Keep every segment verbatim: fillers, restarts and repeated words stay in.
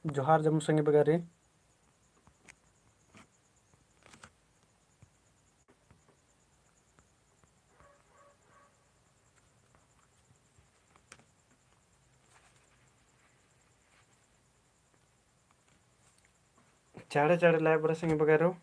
जोहार जम्मो संगी बगरे। चाड़े चाड़े live बरआ संगी बगरो।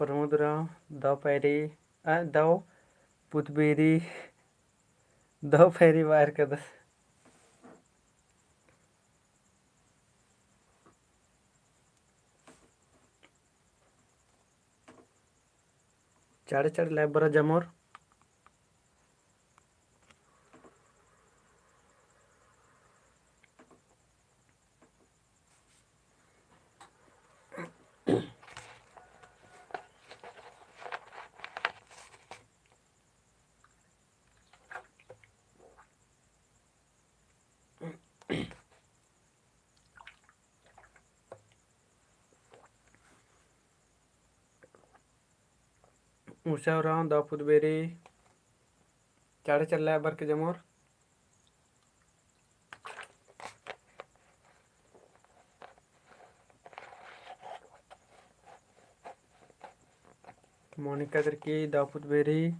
प्रमोद उराँव, दव पैरी, आ, दव पुतबेरी, दव पैरी बाहर कदस। चाड़े चाड़े live बरआ जमोर। उषा उराँव, दव पुतबेरी, चाड़े चाड़े live बरके जमोर। मोनिका तिर्की, दव पुतबेरी,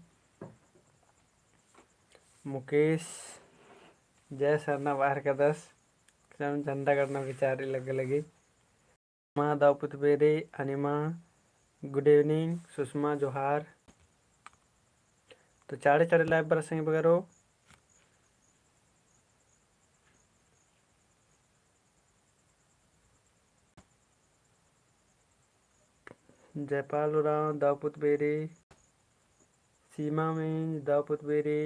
मुकेश, जय सरना बाहर कदस, एकदम झंडा गड़ना बेचारी लग्गा लगी। मा दव पुतबेरी, अनिमा, good evening, सुषमा, जोहार। तो चाड़े चाड़े live बरआ संगी बगरो। जयपाल उराँव, दव पुतबेरी, सीमा मिंज, दव पुतबेरी,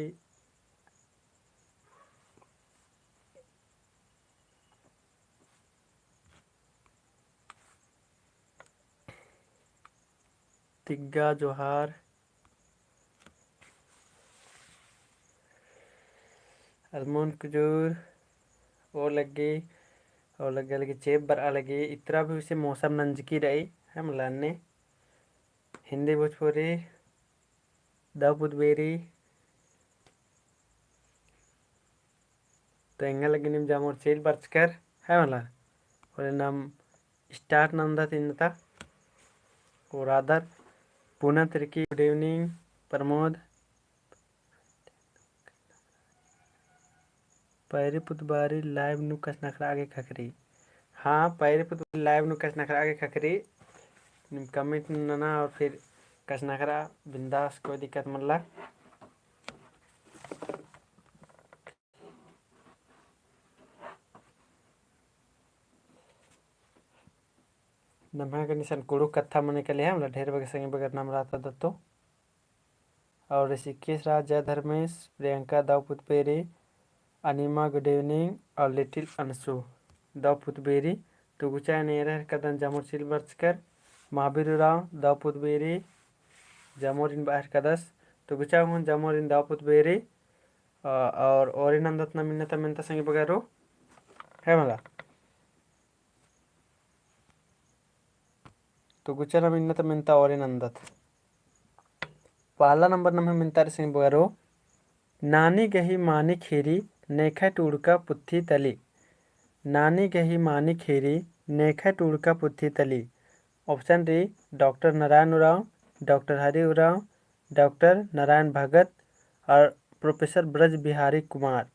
तिग्गा जोहार। अलमोन कुजूर, ओ लग्गी, ओ लग्गी, लग्गी चेंप बरआ लग्गी, इतरा भी उसे मौसम नंजकी रई, है मला अन्ने। हिंदी भोजपुरी, दव पुतबेरी, तो एंगा लग्गी नीम जमोर चेल बरचकर, है मला। होले नाम start नंदत इन्नता। और आदर पूनम तिर्की, good evening प्रमोद। पैरी पुतबारी live नू कछनखरआ गे ख़क्खरी। हाँ, पैरी पुतबारी live नू कछनखरआ गे ख़क्खरी। नीम comment नना और फिर कछनखरआ बिंदास, कोई दिक्कत मल्ला। नम्है गने इसन कुँड़ुख़ कत्था मने के लिए, है मला, ढेर बग्गे संगी बगर नाम रहता दत्तो। और ऋषिकेश राज, जय धर्मेश, प्रियंका दव पुतबेरी, अनिमा, good evening, और little अंशु दव पुतबेरी, तो गुचा एन एरा हेलरकदन जमोर चेल बरचकर, महावीर उराँव दव पुतबेरी, जमोरिन बाहर कदस, तो गुचा हूँ जमोरिन दव पुतबेरी, अ, और ओरिन नंदत नाम इन्नता मेन्ता संगी बगरो, है मला। तो गुचा नाम इन्नता मेन्ता ओरिन नंदत। पहला नंबर नम्है मेन्ता रई संगी बगरो, नानी गही मानी खीरी नेखय टूड़का पुथी तली। नानी गही मानी खीरी नेखय टूड़का पुथी तली। Option रई डॉक्टर नारायण उराँव, डॉक्टर हरि उराँव, डॉक्टर नारायण भगत और प्रोफेसर ब्रज बिहारी कुमार।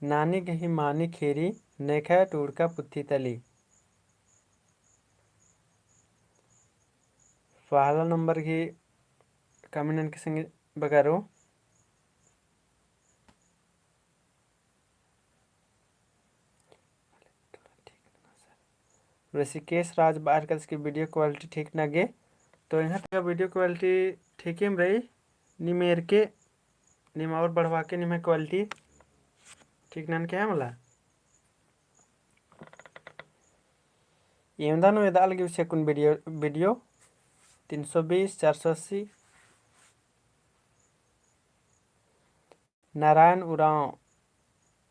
नानी गही मानी खीरी नेखय टूड़का पुथी तली। पहला नंबर गही comment ननके संगी बगरो। ऋषिकेश राज बाहर कदस की video quality ठीक नगे, तो एंग्है ता video quality ठीक एम रई, नीम एरके, नीम और बढ़वा के निम्है quality ठीक ननके, है मला। एवंदा नू एदा लगी उसे कुन video, video तीन सौ बीस, चार सौ अस्सी। नारायण उराँव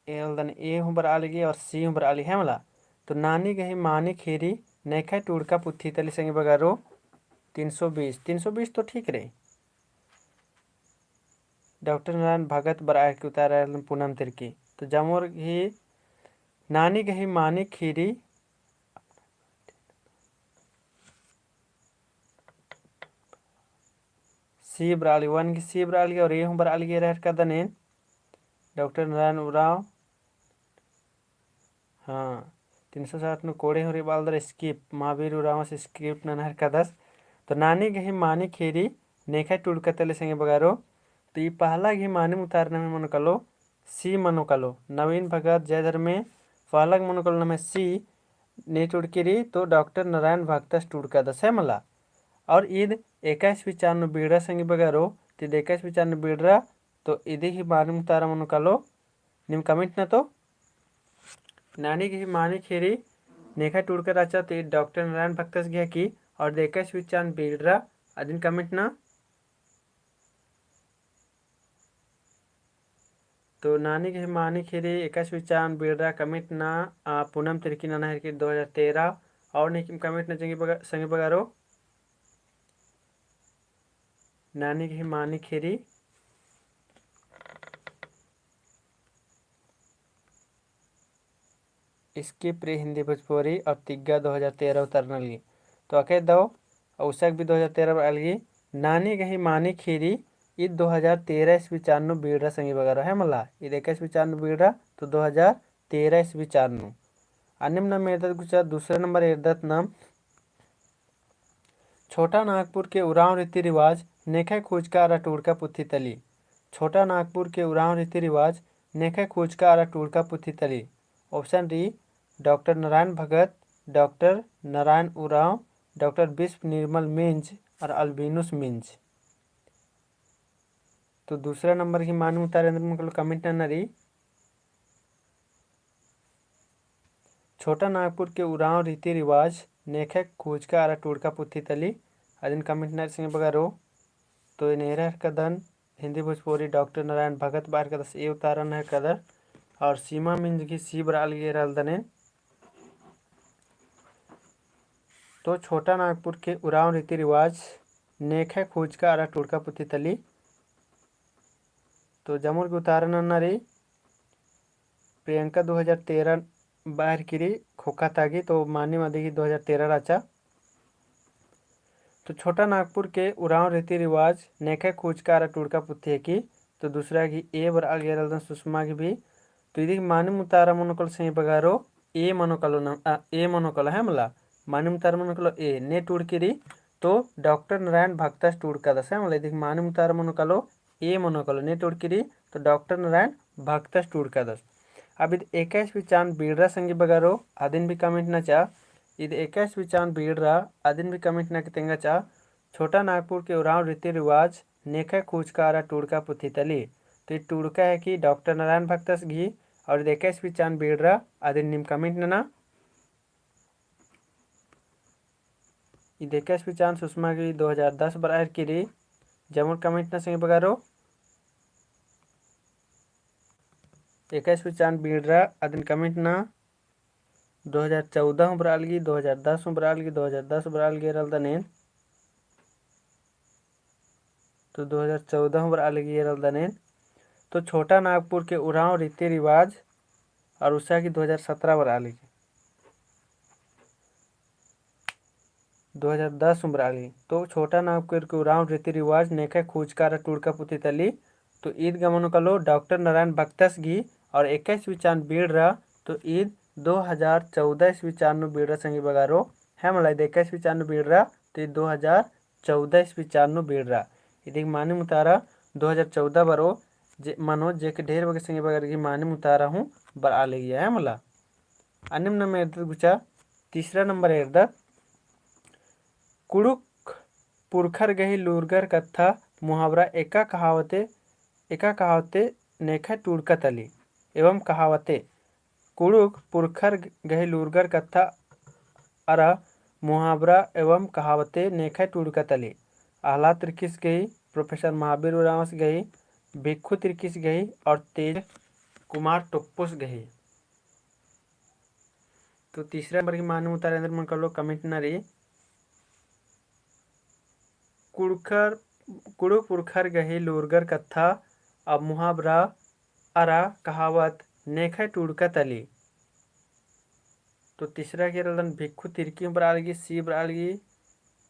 एरलदन A हूँ बरआ लगी और C हूँ बरआ लगी है मला। तो नानी गही मानी खीरी नेखय टूड़का पुथी तली संगी बगरो तीन सौ बीस, तीन सौ बीस तो ठीक रही। डॉक्टर नारायण भगत बरआ की उतारा एरलदन पूनम तिर्की। तो जमोर ही नानी गही मानी खीरी C बरआ लगी, one की C बरआ लगी और A हूँ बरआ लगी रहर कदन एन। डॉक्टर नारायण उराँव, हाँ, तीन सौ सात नू कोड़े हूँ रई बआलदर skip, महावीर उराँवस skip ननहर कदस। तो नानी गही मानी खीरी नेखय टूड़का तली संगी बगरो। तो ई पहला गही मानी मुतारा नम्है मनो कालो C मनो कालो। नवीन भगत, जय धर्मे, पहला गही मनो कालो नम्है C ने टूड़की रई, तो डॉक्टर नारायण भगतस टूड़कादस है मला। और ईद एका ईस्वी चान नू बीड़रा संगी बगरो, तो ईद एका ईस्वी चान नू बीड़रा, तो इदी गही मानी मुतारा मनो कालो, नीम comment ना तो। नानी गही मानी खीरी नेखय टूड़का रहचा, तो ईद डॉक्टर नारायण भगतस गही की, और ईद एका ईस्वी चान बीड़रा, अदिन comment ना। तो नानी गही मानी खीरी एका ईस्वी चान बीड़रा comment ना, आ, पूनम तिर्की ननहर की दो हज़ार तेरह, और नीम comment ना संगी बगा-, संगी बगरो। नानी गही मानी खीरी skip रई हिंदी भोजपुरी और तिग्गा दो हज़ार तेरह उतारा नलगी। तो अके दव, और उसाक भी दो हज़ार तेरह बरआ लगी। नानी गही मानी खीरी ईद दो हज़ार तेरह ईस्वी चान नू बीड़रा संगी बगरो है मला। ईद एका ईस्वी चान नू बीड़रा, तो दो हज़ार तेरह ईस्वी चान नू। अन्नेम नम एरदत गुचा दूसरा नंबर एरदत नम। छोटा नागपुर के उराँव रीति रिवाज नेखय खूजका अरा टूड़का पुथी तली। छोटा नागपुर के उराँव रीति रिवाज नेखय खूजका अरा टूड़का पुथी तली। Option रई डॉक्टर नारायण भगत, डॉक्टर नारायण उराँव, डॉक्टर बिस्प निर्मल मिंज और अल्बिनुस मिंज। तो दूसरा नंबर गही मानी मुतारा एन्देर मनो कालो comment नना रई। छोटा नागपुर के उराँव रीति रिवाज नेखय खूजका अरा टूड़का पुथी तली, अदिन comment नना रई संगी बगरो। तो एन एरहर कदन हिंदी भोजपुरी डॉक्टर नारायण भगत बरआ कदस, A उतारा ननहर कदर, और सीमा मिंज गही C बरआ लगी एरलदन एन। तो छोटा नागपुर के उराँव रीति रिवाज नेखय खूजका अरा टूड़का पुथी तली। तो जमोर गही उतारा नना रई प्रियंका दो हज़ार तेरह बरआ की रई खोखा ता गही, तो मानिम अदी गही दो हज़ार तेरह रहचा। तो छोटा नागपुर के उराँव रीति रिवाज नेखय खूजका अरा टूड़का पुथी है की, तो दूसरा गही A बरआ लगी एरलदन सुषमा गही भी। तो इदी गही मानी मुतारा मनो कालो संगी बगरो, A मनो कालो न, आ, A मनो कालो है मला। मानी मुतारा मनो कालो A, ने टूड़की रई, तो डॉक्टर नारायण भगतस टूड़कादस है मला। इदी गही मानी मुतारा मनो कालो A मनो कालो, ने टूड़की रई, तो डॉक्टर नारायण भगतस टूड़कादस। अब ईद एका ईस्वी चान बीड़रा संगी बगरो, अदिन भी comment नचा। ईद एका ईस्वी चान बीड़रा, अदिन भी comment नना की तेंगचा। छोटा नागपुर के उराँव रीति रिवाज नेखय खूजका अरा टूड़का पुथी तली। तो ईद टूड़का है की डॉक्टर नारायण भगतस गही, और ईद एका ईस्वी चान बीड़रा, अदिन नीम comment नना। ईद एका ईस्वी चान सुषमा गही दो हज़ार दस बरआ की रई, जमोर comment नना संगी बगरो। एका ईस्वी चान बीड़रा, अदिन comment नना। दो हज़ार चौदह हूँ बरआ लगी, दो हज़ार दस हूँ बरआ लगी, दो हज़ार दस बरआ लगी एरलदन एन। तो दो हज़ार चौदह हूँ बरआ लगी एरलदन एन। तो छोटा नागपुर के उराँव रीति रिवाज और उसा गही दो हज़ार सत्रह बरआ लगी। दो हज़ार दस हूँ बरआ लगी। तो छोटा नागपुर के उराँव रीति रिवाज नेखय खूजका अरा टूड़का पुथी तली। तो ईद गा मनो कालो डॉक्टर नारायण भगतस गही, और एका ईस्वी चान बीड़रा, तो ईद दो हज़ार चौदह ईस्वी चान नू बीड़रा संगी बगरो, है मला। ईद एका ईस्वी चान नू बीड़रा, तो ईद दो हज़ार चौदह ईस्वी चान नू बीड़रा। इदी गही मानी मुतारा दो हज़ार चौदह बरओ, जे, मनो जे के ढेर बग्गे संगी बगर गही मानी मुतारा हूँ बरआ लगिया, है मला। अन्नेम नम एरदत गुचा तीसरा नंबर एरदत। कुँड़ुख़ पुरखर गही लूरगर कत्था मुहावरा एका कहावते, एका कहावते नेखय टूड़का तली एवं कहावते। कुँड़ुख़ पुरखर गही लूरगर कत्था अरा मुहावरा एवं कहावते नेखय टूड़का तली। आह्लाद तिर्कीस गही, प्रोफेसर महावीर उराँवस गही, भिक्खु तिर्कीस गही और तेज कुमार टोप्पोस गही। तो तीसरा नंबर की मानिम उतारा एन्देर मनो कालो comment नना रई। कुँड़ुख़र, कुँड़ुख़ पुरखर गही लूरगर कत्था अब मुहाबरा अरा कहावत नेखय टूड़का तली। तो तीसरा की एरलदन भिक्खु तिर्की बरआ लगी, सी बरआ लगी,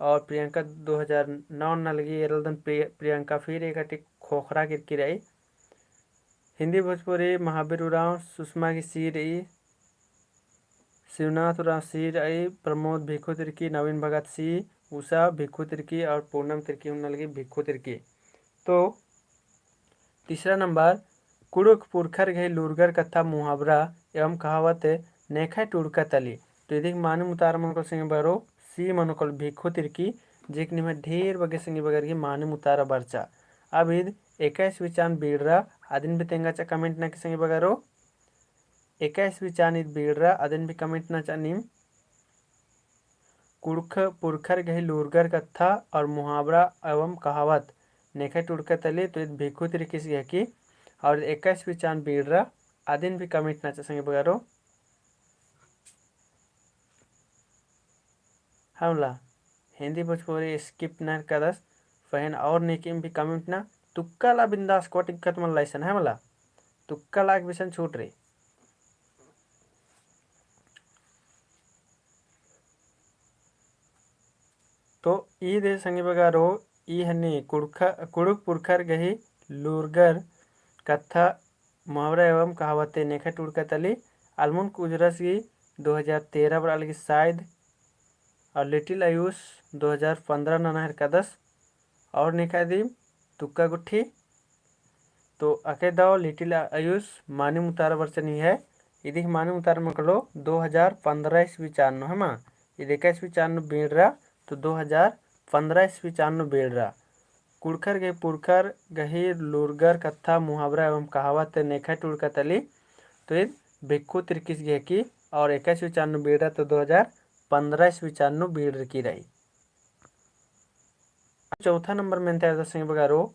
और प्रियंका दो हज़ार नौ नना लगी एरलदन प्रिय-, प्रियंका फिर एक अटी खोखरा किरकी रई। हिंदी भोजपुरी महावीर उराँव, सुषमा की सी रई, शिवनाथ उराँव सी रई, प्रमोद भिक्खु तिर्की, नवीन भगत सी, उषा भिक्खु तिर्की और पूनम तिर्की हूँ नना लगी भिक्खु तिर्की। तो तीसरा नंबर, कुँड़ुख़ पुरखर गही लूरगर कत्था मुहाबरा एवं कहावत नेखय टूड़का तली। तो इदिक मानिम उतारा मनो कालो संगी बगरो, सी मनो कालो भिक्खु तिर्की, जेक निम्है ढेर बग्गे संगी बगर की मानिम उतारा बरचा। अब ईद इक्कीसवीं चान बीड़रा, अदिन भी तेंगा चा comment नना की संगी बगरो। इक्कीसवीं चान ईद बीड़रा, अदिन भी comment नना चा नीम। कुँड़ुख़ पुरखर गही लूरगर कत्था और मुहाबरा एवं कहावत नेखय टूड़का तली, तो ईद भिक्खु तिर्कीस गही की, और इक्कीसवीं चान बीड़रा, अदिन भी comment नना चा संगी बगरो। हमला हिंदी भोजपुरी skip नना हेलरकदस, पहें और नेकिम भी comment नना, तुक्का ला बिंदास कोई दिक्कत मल्ला इसन, हमला तुक्का ला एक बिसन छूट रई। तो ईद संगी बगरो, ई हनी कुँड़ुख़, कुँड़ुख़ पुरखर गही लूरगर कत्था मुहावरा एवं कहावते नेखय टूड़का तली, अलमुन कुजरस गही दो हज़ार तेरह बरआ लगी शायद, और लिटिल आयुष दो हज़ार पन्द्रह नना हेलरकदस, और नेखय दिम तुक्का गुट्ठी। तो अके दव लिटिल आयुष मानिम उतारा बरचनी है, इदिक मानिम उतारा मनो कालो दो हज़ार पन्द्रह ईस्वी चान नू, है मा? ईद इक्कीसवीं चान नू बीड़रा, तो दो हज़ार पन्द्रह ईस्वी चान नू बीड़रा। कुँड़ुख़र गही पुरखर गही लूरगर कत्था मुहाबरा एवं कहावत नेखय टूड़का तली, तो ईद भिक्खु तिर्कीस गही की, और इक्कीसवीं चान नू बीड़रा तो दो हज़ार पन्द्रह ईस्वी चान नू बीड़रकी रई। चौथा नंबर मेन्ता एरदत संगी बगरो,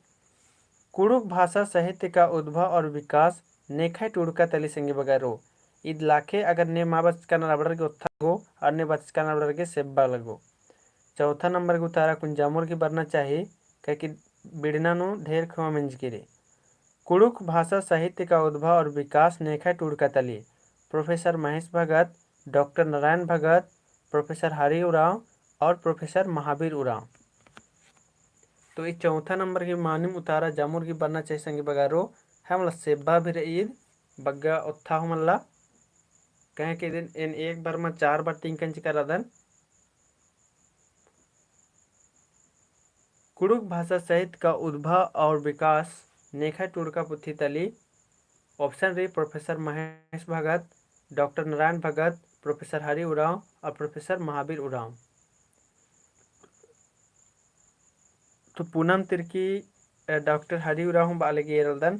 कुँड़ुख़ भाषा साहित्य का उद्भव और विकास नेखय टूड़का तली संगी बगरो। ईद लाखे अगर ने मा बचका नना बरर गे ओत्था लगो, और ने बचका नना बरर गे सेब्बा लगो। चौथा नंबर गही उतारा कुन जमुर गही बरना चाही, काहे कि बीड़ना नू ढेर खवा मेंजकी रई। कुँड़ुख़ भाषा साहित्य का उद्भव और विकास नेखय टूड़का तली। प्रोफेसर महेश भगत, डॉक्टर नारायण भगत, प्रोफेसर हरि उराँव और प्रोफेसर महावीर उराँव। तो ई चौथा नंबर गही मानिम उतारा जमुर गही बरना चाही संगी बगरो, हमला सेब्बा भी रई ईद, बग्गे ओत्था हूँ मल्ला, काहे कि इदिन एन एक बार मा चार बार तिंकन चिका रअदन। कुँड़ुख़ भाषा साहित्य का उद्भव और विकास नेखय टूड़का पुथी तली। Option रई प्रोफेसर महेश भगत, डॉक्टर नारायण भगत, प्रोफेसर हरि उराँव और प्रोफेसर महावीर उराँव। तो पूनम तिर्की, अ, डॉक्टर हरि उराँव हूँ बआ लगी एरलदन।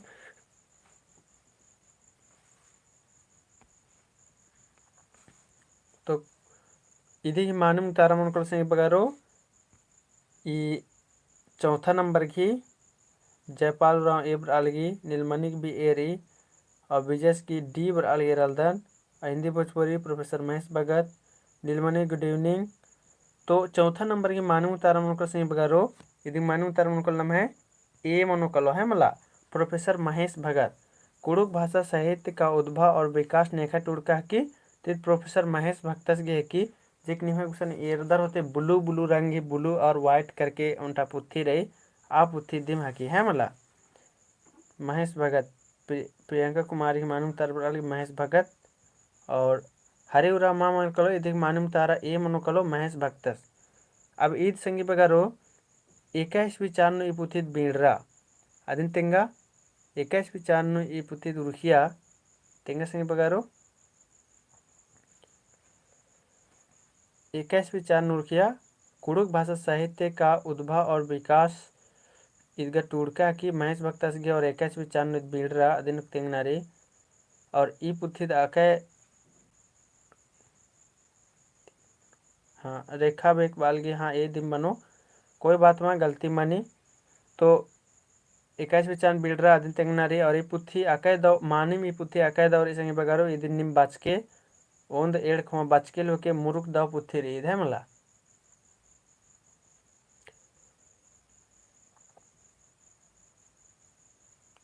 तो इदी ही मानिम उतारा मनो कालो संगी बगरो, ई चौथा नंबर गही जयपाल उराँव A बरआ लगी, नीलमणि गही B रई, और विजेश गही D बरआ लगी एरलदन। हिंदी भोजपुरी प्रोफेसर महेश भगत, नीलमणि, good evening। तो चौथा नंबर गही मानिम उतारा मनो कालो संगी बगरो, इदी मानिम उतारा मनो कालो नम्है A मनो कालो है मला, प्रोफेसर महेश भगत। कुँड़ुख़ भाषा साहित्य का उद्भव और विकास नेखय टूड़का हकी, तो ईद प्रोफेसर महेश भगतस गही हकी, जेक निम्है गुसन एरदर होले blue blue रंग ही, blue और white करके ओन्टा पुथी रई, आ पुथी दिम हकी है मला। महेश भगत, प्रि-, प्रियंका कुमारी गही मानिम उतारा बरआ लगी महेश भगत, और हरि उराँव मा मनो कालो, इदी गही मानिम उतारा A मनो कालो महेश भगतस। अब ईद संगी बगरो, एकाईसवीं चान नू ई पुथी ईद बीड़रा। अदिन तेंगा, एकाईसवीं चान नू ई पुथी ईद उरखिया, तेंगा संगी बगरो। एकाईसवीं चान नू उरखिया, कुँड़ुख़ भाषा साहित्य का उद्भव और विकास इदगा टूड़का हकी महेश भगतस गही और एकाईसवीं चान नू ईद बीड़रा अदिन तेंगना रई। और ई पुथी ईद अकय, हाँ, रेखा बेक बालगी, हाँ, ए दिम मनो, कोई बात मा गलती मनी। तो एकाइसवी चान बीड़रा अदिन तेंगना रई, और ई पुथी अकय दव, मानिम ई पुथी अकय दव रई संगी बगरो, इदिन नीम बाचके, ओन्द एंड़ ख़ोंवा बाचके लोके मुरुख दव पुथी रई, इद है मला।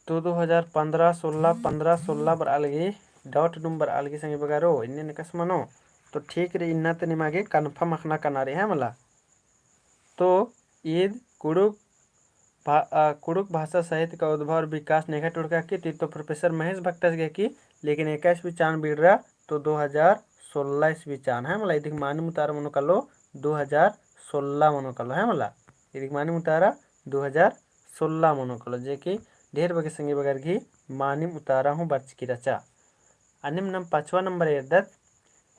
तो दो हजार पन्द्रह सोलह, पन्द्रह सोलह बरआ लगी, dot नुम बरआ लगी संगी बगरो, इन्ने निकस मनो। तो ठीक रई, इन्ना ते निमा गे confirm अख़ना कना रई, है मला। तो ईद कुँड़ुख़ भा-, अ, कुँड़ुख़ भाषा साहित्य का उद्भव और विकास नेखा टूड़का की, ती तो प्रोफेसर महेश भक्तस गे की, लेकिन एकाइसवी चान बीड़रा तो दो हजार सोलह ईस्वी चान है मला, इदिक मानिम उतारा मनो कालो दो हजार सोलह मनो कालो है मला, इदिक मानिम उतारा दो हजार सोलह मनो कालो, जे कि ढेर बग्गे संगी बगर गी मानिम उतारा हूँ बरचकी रहचा। अन्नेम नाम पाँचवा नंबर एरदत,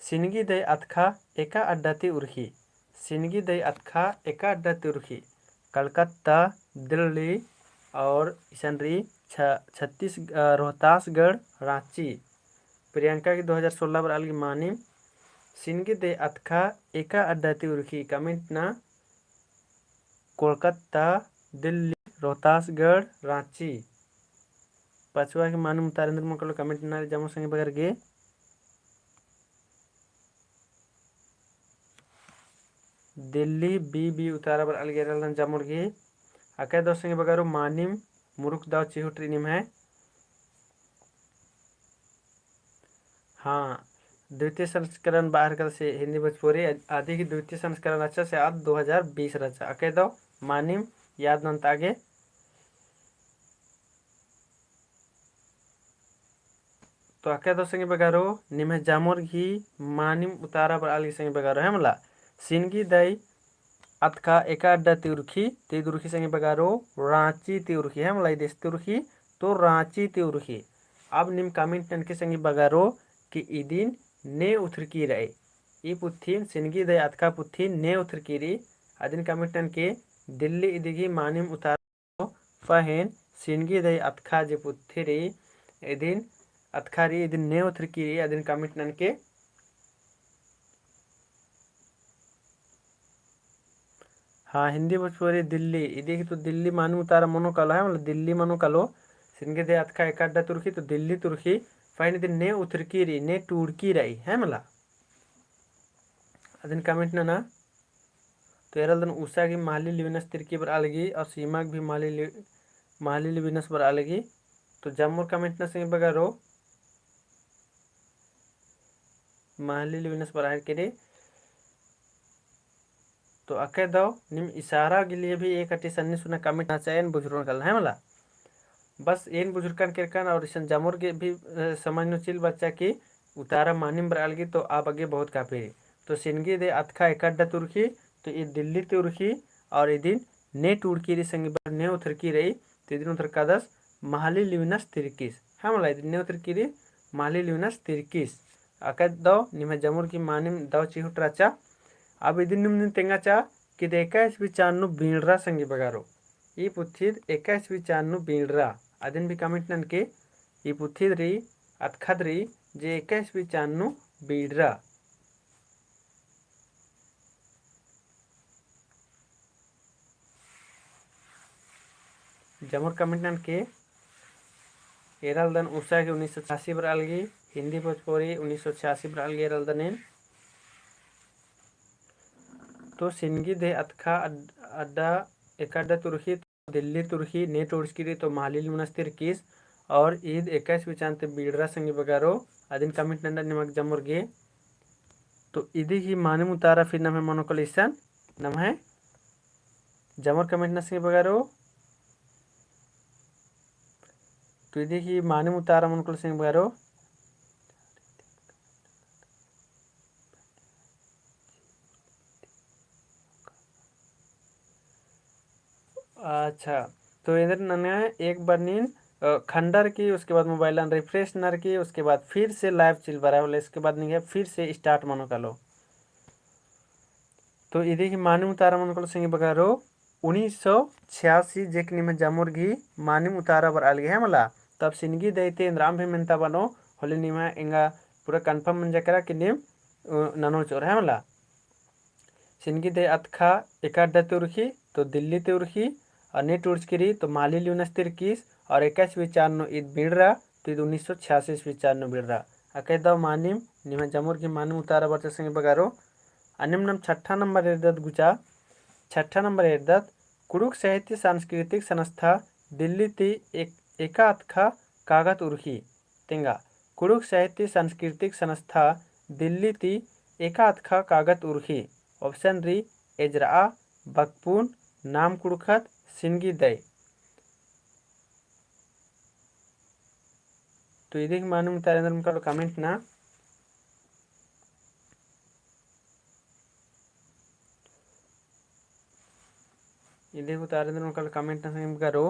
सिनगी दई अतखा एका अड्डा ती उरखी। सिनगी दई अतखा एका अड्डा ती उरखी। कलकत्ता, दिल्ली और इसन रई छ-, छत्तीस-, अ, रोहतासगढ़, राँची। प्रियंका की दो हजार सोलह बरआ लगी मानिम, सिनगी दई अतखा एका अड्डा ती उरखी। Comment ना कोलकाता, दिल्ली, रोहतासगढ़, राँची। पाँचवा के मानिम उतारा एन्देर मनो कालो comment नना रई जम्मो संगी बगर गे। दिल्ली, B B उतारा बरआ लगी एरा लगदन जम्मोर गे। अकय दव संगी बगरो मानिम मुरुख दव चिहुट रई निम्है। हाँ, द्वितीय संस्करण बाहर कर से हिंदी भोजपुरी, अ-, अदी की द्वितीय संस्करण रहचा से आद दो हजार बीस रहचा। अकय दव मानिम याद नन्ता गे। तो अकय दव संगी बगरो, निम्है जम्मोर गी मानिम उतारा बरआ लगी संगी बगरो, है मला। सिनगी दई अतखा एका अड्डा ती उरखी, ती उरखी संगी बगरो, राँची ती उरखी, है मला, इदेस ती उरखी, तो राँची ती उरखी। अब नीम comment ननके संगी बगरो कि इदिन ने उथरकी रई। ई पुथिन, सिनगी दई अतखा पुथिन ने उथरकी रई, अदिन comment ननके। दिल्ली इदी गी मानिम उतारा पहें सिनगी दई अतखा जे पुथी रई, इदिन अतखा रई, इदिन ने उथरकी रई, अदिन comment ननके। हाँ, हिंदी भोजपुरी दिल्ली, इदी गी तो दिल्ली मानिम उतारा मनो कालो है मला, दिल्ली मनो कालो, सिनगी दई अतखा एका अड्डा ती उरखी, तो दिल्ली ती उरखी, पहें इदिन ने उथरकी रई, ने टूड़की रई, है मला। अदिन comment नना। तो एरा लगदन उषा गी महली लिविनस तिरकी बरआ लगी और सीमा गी भी महली लि-, महली लिविनस बरआ लगी। तो जम्मोर comment नना संगी बगरो, महली लिविनस बरआ हेलरकी रई। तो अकय दव नीम इशारा के लिए भी एक अटी सन्नी सुन्ना comment नना चाहे, एन बुझुरओन कालो है मला। बस एन बुझुरकन केरकन और इसन जम्मोर गे भी, अ, समझ नू चिल बरचा कि उतारा मानिम बरआ लगी तो आ बग्गे बहुत काफी रई। तो सिनगी दई अतखा एका अड्डा ती उरखी, तो ई दिल्ली ती उरखी और इदिन ने टूड़की रई संगी बगर ने उथरकी रई, तो इदिन उथरकादस महली लिविनस तिरकिस। है मला, इदिन ने उथरकी रई महली लिविनस तिरकिस। अकय दव निम्है जम्मोर गी मानिम दव चिहुट रहचा। अब इदिन नीम तेंगाचा कि इद एका ईस्वी चान नू बीड़रा संगी बगरो। ई पुथिद एका ईस्वी चान नू बीड़रा। अदिन भी comment ननके, ई पुथिद रई, अतखद रई, जे एका ईस्वी चान नू बीड़रा। जम्मोर comment ननके। एरा लगदन उषा गी उन्नीस सौ छियासी बरआ लगी, हिंदी भोजपुरी उन्नीस सौ छियासी बरआ लगी एरा लगदन एन। तो सिनगी दई अतखा अड-, अड्डा, एका अड्डा ती उरखी, दिल्ली ती उरखी, ने टूड़की रई तो महली लिविनस तिरकिस, और ईद एका ईस्वी चान ती बीड़रा संगी बगरो, अदिन comment नना निमा गे जम्मोर गे। तो इदी ही मानिम उतारा फिर नम्है मनो कालो इसन, नम्है जम्मोर comment नना संगी बगरो। तो इदी ही मानिम उतारा मनो कालो संगी बगरो। अच्छा, तो एन्देर नना एक बार नीन, अ, खंडर की, उसके बाद mobile नन refresh ननर की, उसके बाद फिर से live चिल बरआ होले, इसके बाद निंग्है फिर से start मनो कालो। तो इदी ही मानिम उतारा मनो कालो संगी बगरो, उन्नीस सौ छियासी जेक निम्है जम्मोर गी मानिम उतारा बरआ लगी है मला। तब सिनगी दई ती एन्दराम भी मेन्ता बनो, होले निम्है एंगा पूरा confirm मंजा केरा कि नीम, अ, ननो चिओर है मला। सिनगी दई अतखा एका अड्डा ती उरखी, तो दिल्ली ती उरखी, और ने टूड़चकी रई तो माली लियोन ईस तिरकिस और एकासे विचार नू ईद बिड़रा, तो ईद उन्नीस सौ छियासी ईस्वी चार नू बिड़रा। अकय दव मानिम, निम्है जमुर गही मानिम उतारा बरचा संगी बगारो। अन्नेम नाम छठा नंबर एरदत गुचा, छठा नंबर एरदत, कुँड़ुख़ साहित्य सांस्कृतिक संस्था दिल्ली ती एक, एका अतख़ा कागद उरख़ी। तेंगा, कुँड़ुख़ साहित्य सांस्कृतिक संस्था दिल्ली ती एका अतख़ा कागद उरख़ी। Option रई, एजरआ, बकपुन, नाम कुँड़ुख़त, सिनगी दई। तो इदी गही मानिम उतारा एन्देर मनो कालो comment ना। इदी गही उतारा एन्देर मनो कालो comment ना संगी बगारो।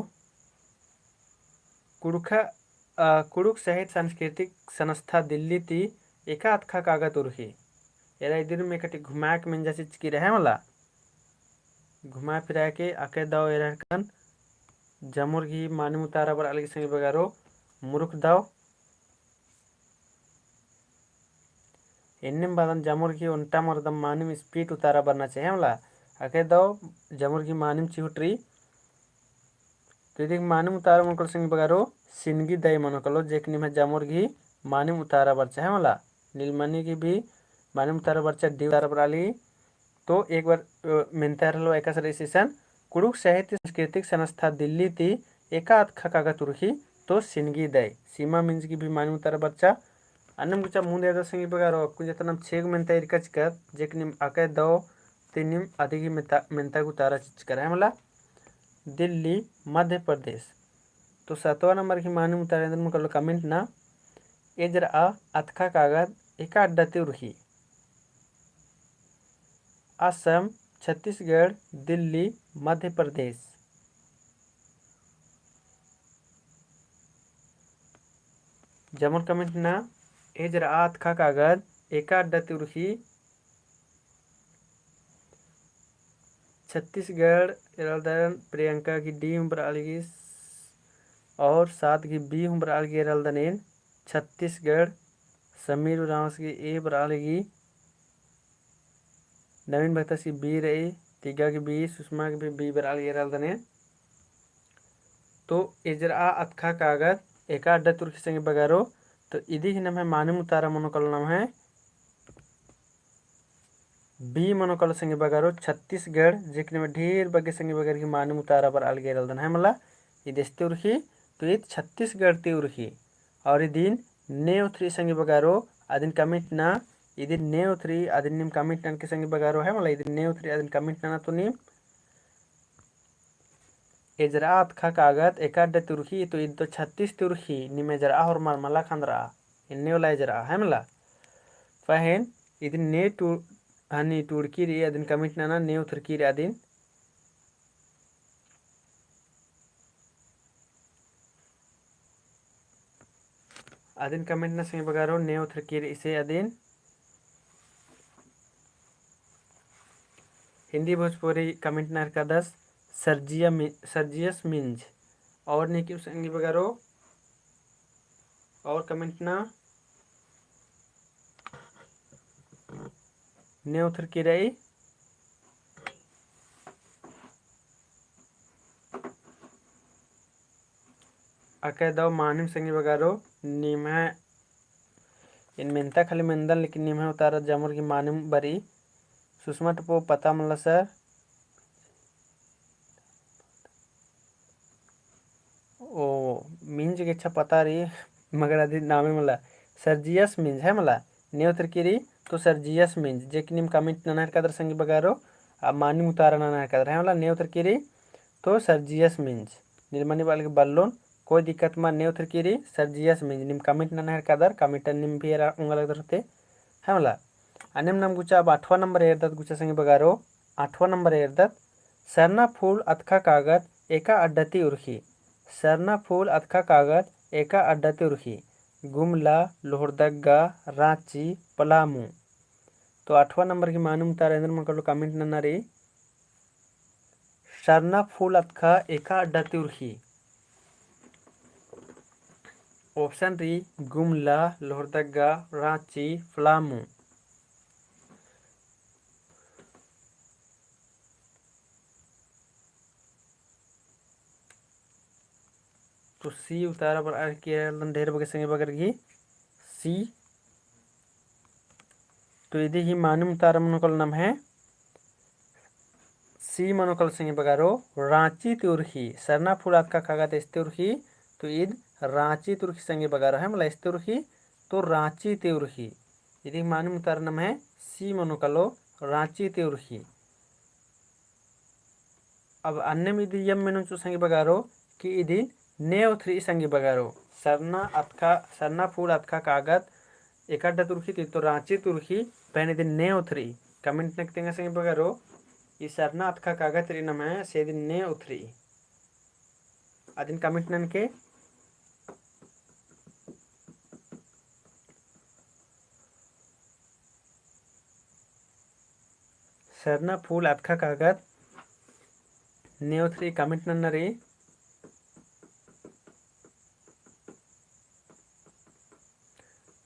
कुँड़ुख़, अ, कुँड़ुख़ साहित्य सांस्कृतिक संस्था दिल्ली ती एका अतख़ा कागद उरख़ी। एरा इदिन में कटी घुमाय के मेंजा चिच्चकी रई मला। घुमाय फिराय के अकय दव एरा हरकन जमुर गही मानिम उतारा बरआ लगी संगी बगारो मुरुख दव। एन्नेम बअदन जमुर गही ओन्टा मरदम मानिम speed उतारा बरना चाही मला। अकय दव जमुर गही मानिम चिहुट रई। तो इदी गही मानिम उतारा मनो कालो संगी बगारो सिनगी दई मनो कालो, जे कि निम्है जमुर गही मानिम उतारा बरचा है मला। नीलमणि गही भी मानिम उतारा बरचा, D उतारा बरआ लगी। तो एक बार, अ, मेन्ता हेलरओ एकासे रई इसन, कुँड़ुख़ साहित्य सांस्कृतिक संस्था दिल्ली ती एका अतख़ा कागद उरख़ी, तो सिनगी दई। सीमा मिंज गही भी मानिम उतारा बरचा। अन्नेम गुचा मुन्द एरदत संगी बगारो, अक्कुन जेतना नाम छेग मेन्ता ईरका चिकर, जे कि नीम अकय दव ती नीम अदी गही मेन्ता, मेन्ता गही उतारा चिच्चकर है मला। दिल्ली, मध्य प्रदेश। तो सतवा नंबर गही मानिम उतारा एन्देर मनो कालो comment ना। एजरआ अतख़ा कागद एका अड्डा ती उरख़ी। असम, छत्तीसगढ़, दिल्ली, मध्य प्रदेश। जमुर comment ना, एजरआ अतख़ा कागद एका अड्डा ती उरख़ी। छत्तीसगढ़ एरा लगदन, प्रियंका गही D हूँ बरआ लगी और सात गही B हूँ बरआ लगी एरा लगदन एन। छत्तीसगढ़, समीर उराँवस गही A बरआ लगी, नवीन भगतस गही B रई, तिग्गा गही B, सुषमा गही भी B बरआ लगी एरा लगदन एन। तो एजरआ अतख़ा कागद एका अड्डा ती उरख़ी संगी बगारो, तो इदी गही नम्है मानिम उतारा मनो कालो नम्है B मनो कालो संगी बगारो छत्तीसगढ़, जे कि निम्है ढेर बग्गे संगी बगर गही मानिम उतारा बरआ लगी एरा लगदन है मला, ईद एस ती उरख़ी, तो ईद छत्तीसगढ़ ती उरख़ी। और इदिन ने उथरी संगी बगारो, अदिन comment ना, इदिन ने उथरी, अदिन नीम comment ननके संगी बगारो है मला, इदिन ने उथरी, अदिन comment नना तो नीम एजरआ अतख़ा कागद एका अड्डा ती उरख़ी, तो ईद तो छत्तीस ती उरख़ी, नीम एजरआ होरमर मला ख़ंदरआ, एन्ने वाला एजरआ है मला। पहें इदिन ने टू-, हनी टूड़की रई, अदिन comment नना, ने उथरकी रई अदिन। अदिन comment नना संगी बगारो, ने उथरकी रई इसे अदिन। हिंदी भोजपुरी comment नना हेलरकदस सर्जिया मि-, सर्जियस मिंज। और ने किम संगी बगारो, और comment नना, ने उथरकी रई। अकय दव मानिम संगी बगारो, निम्है एन मेन्ता खाली मेन्दन, लेकिन निम्है उतारा जमुर गही मानिम बरई। सुषमा टोप्पो पता मला सर। ओ, मिंज गेच्छा पता रई, मगर अदी नामे मला। सर्जियस मिंज है मला। ने उथरकी रई, तो सर्जियस मिंज, जे कि नीम comment नना हेलरकदर संगी बगारो, आ मानिम उतारा नना हेलरकदर है मला, ने उथरकी रई, तो सर्जियस मिंज। नीलमणि बरआ लगी बल्लोन, कोई दिक्कत मल, ने उथरकी रई, सर्जियस मिंज, नीम comment नना हेलरकदर, comment नीम भी एरा ओंगा लगदर होते, है मला। अन्नेम नाम गुचा अब आठवाँ नंबर एरदत गुचा संगी बगारो, आठवाँ नंबर एरदत, सरना फूल अतख़ा कागद एका अड्डा ती उरख़ी। सरना फूल अतख़ा कागद एका अड्डा ती उरख़ी। गुमला, लोहरदगा, राँची, पलामू। तो आठवाँ नंबर गही मानिम उतारा एन्देर मनो कालो comment नना रई। सरना फूल अतख़ा एका अड्डा ती उरख़ी। Option रई गुमला, लोहरदगा, राँची, पलामू। तो C उतारा बरआ लगी ढेर बग्गे संगी बगर गही C। तो इदी ही मानिम उतारा मनो कालो नम्है C मनो कालो संगी बगरो, राँची ती उरखी। सरना फूल अतखा कागद एस ती उरखी, तो इद राँची ती उरखी संगी बगरो है, मला एस ती उरखी, तो राँची ती उरखी। इदी मानिम उतारा नम्है C मनो कालो, राँची ती उरखी। अब अन्नेम इदी एम मेनोन चिओ संगी बगरो कि इदिन ने उथरी संगी बगरो। सरना अतखा, सरना फूल अतखा कागद एका अड्डा ती उरखी, तो राँची ती उरखी, पहें इदिन ने उथरी। Comment नना की तेंगा संगी बगरो, ई सरना अतखा कागद रई नम्है, से इदिन ने उथरी। अदिन comment ननके। सरना फूल अतखा कागद ने उथरी comment नन्ना रई।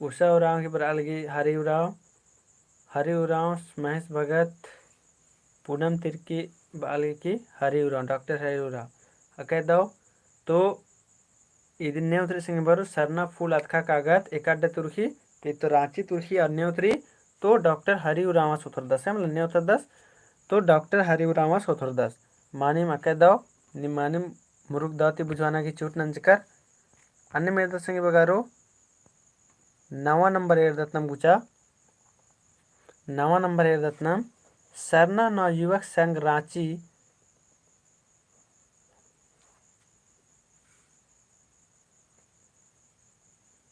उषा उराँव की बरआ लगी हरि उराँव, हरि उराँव, महेश भगत, पूनम तिर्की बरआ लगी कि हरि उराँव, डॉक्टर हरि उराँव। अकय दव, तो इदिन ने उतरी संगी बगरो, सरना फूल अतखा कागद एका अड्डा ती उरखी, ते तो राँची ती उरखी और ने उतरी तो डॉक्टर हरि उराँवस उतरदस, है मतलब ने उतरदस, तो डॉक्टर हरि उराँवस उतरदस। मानिम अकय दव, नीम मानिम मुरुख दव ती बुझवाना की चूट नंजकर। अन्नेम एरदत संगी बगरो, नवा नंबर एरदत नम गुचा, नवा नंबर एरदत नम सरना नवयुवक संघ राँची,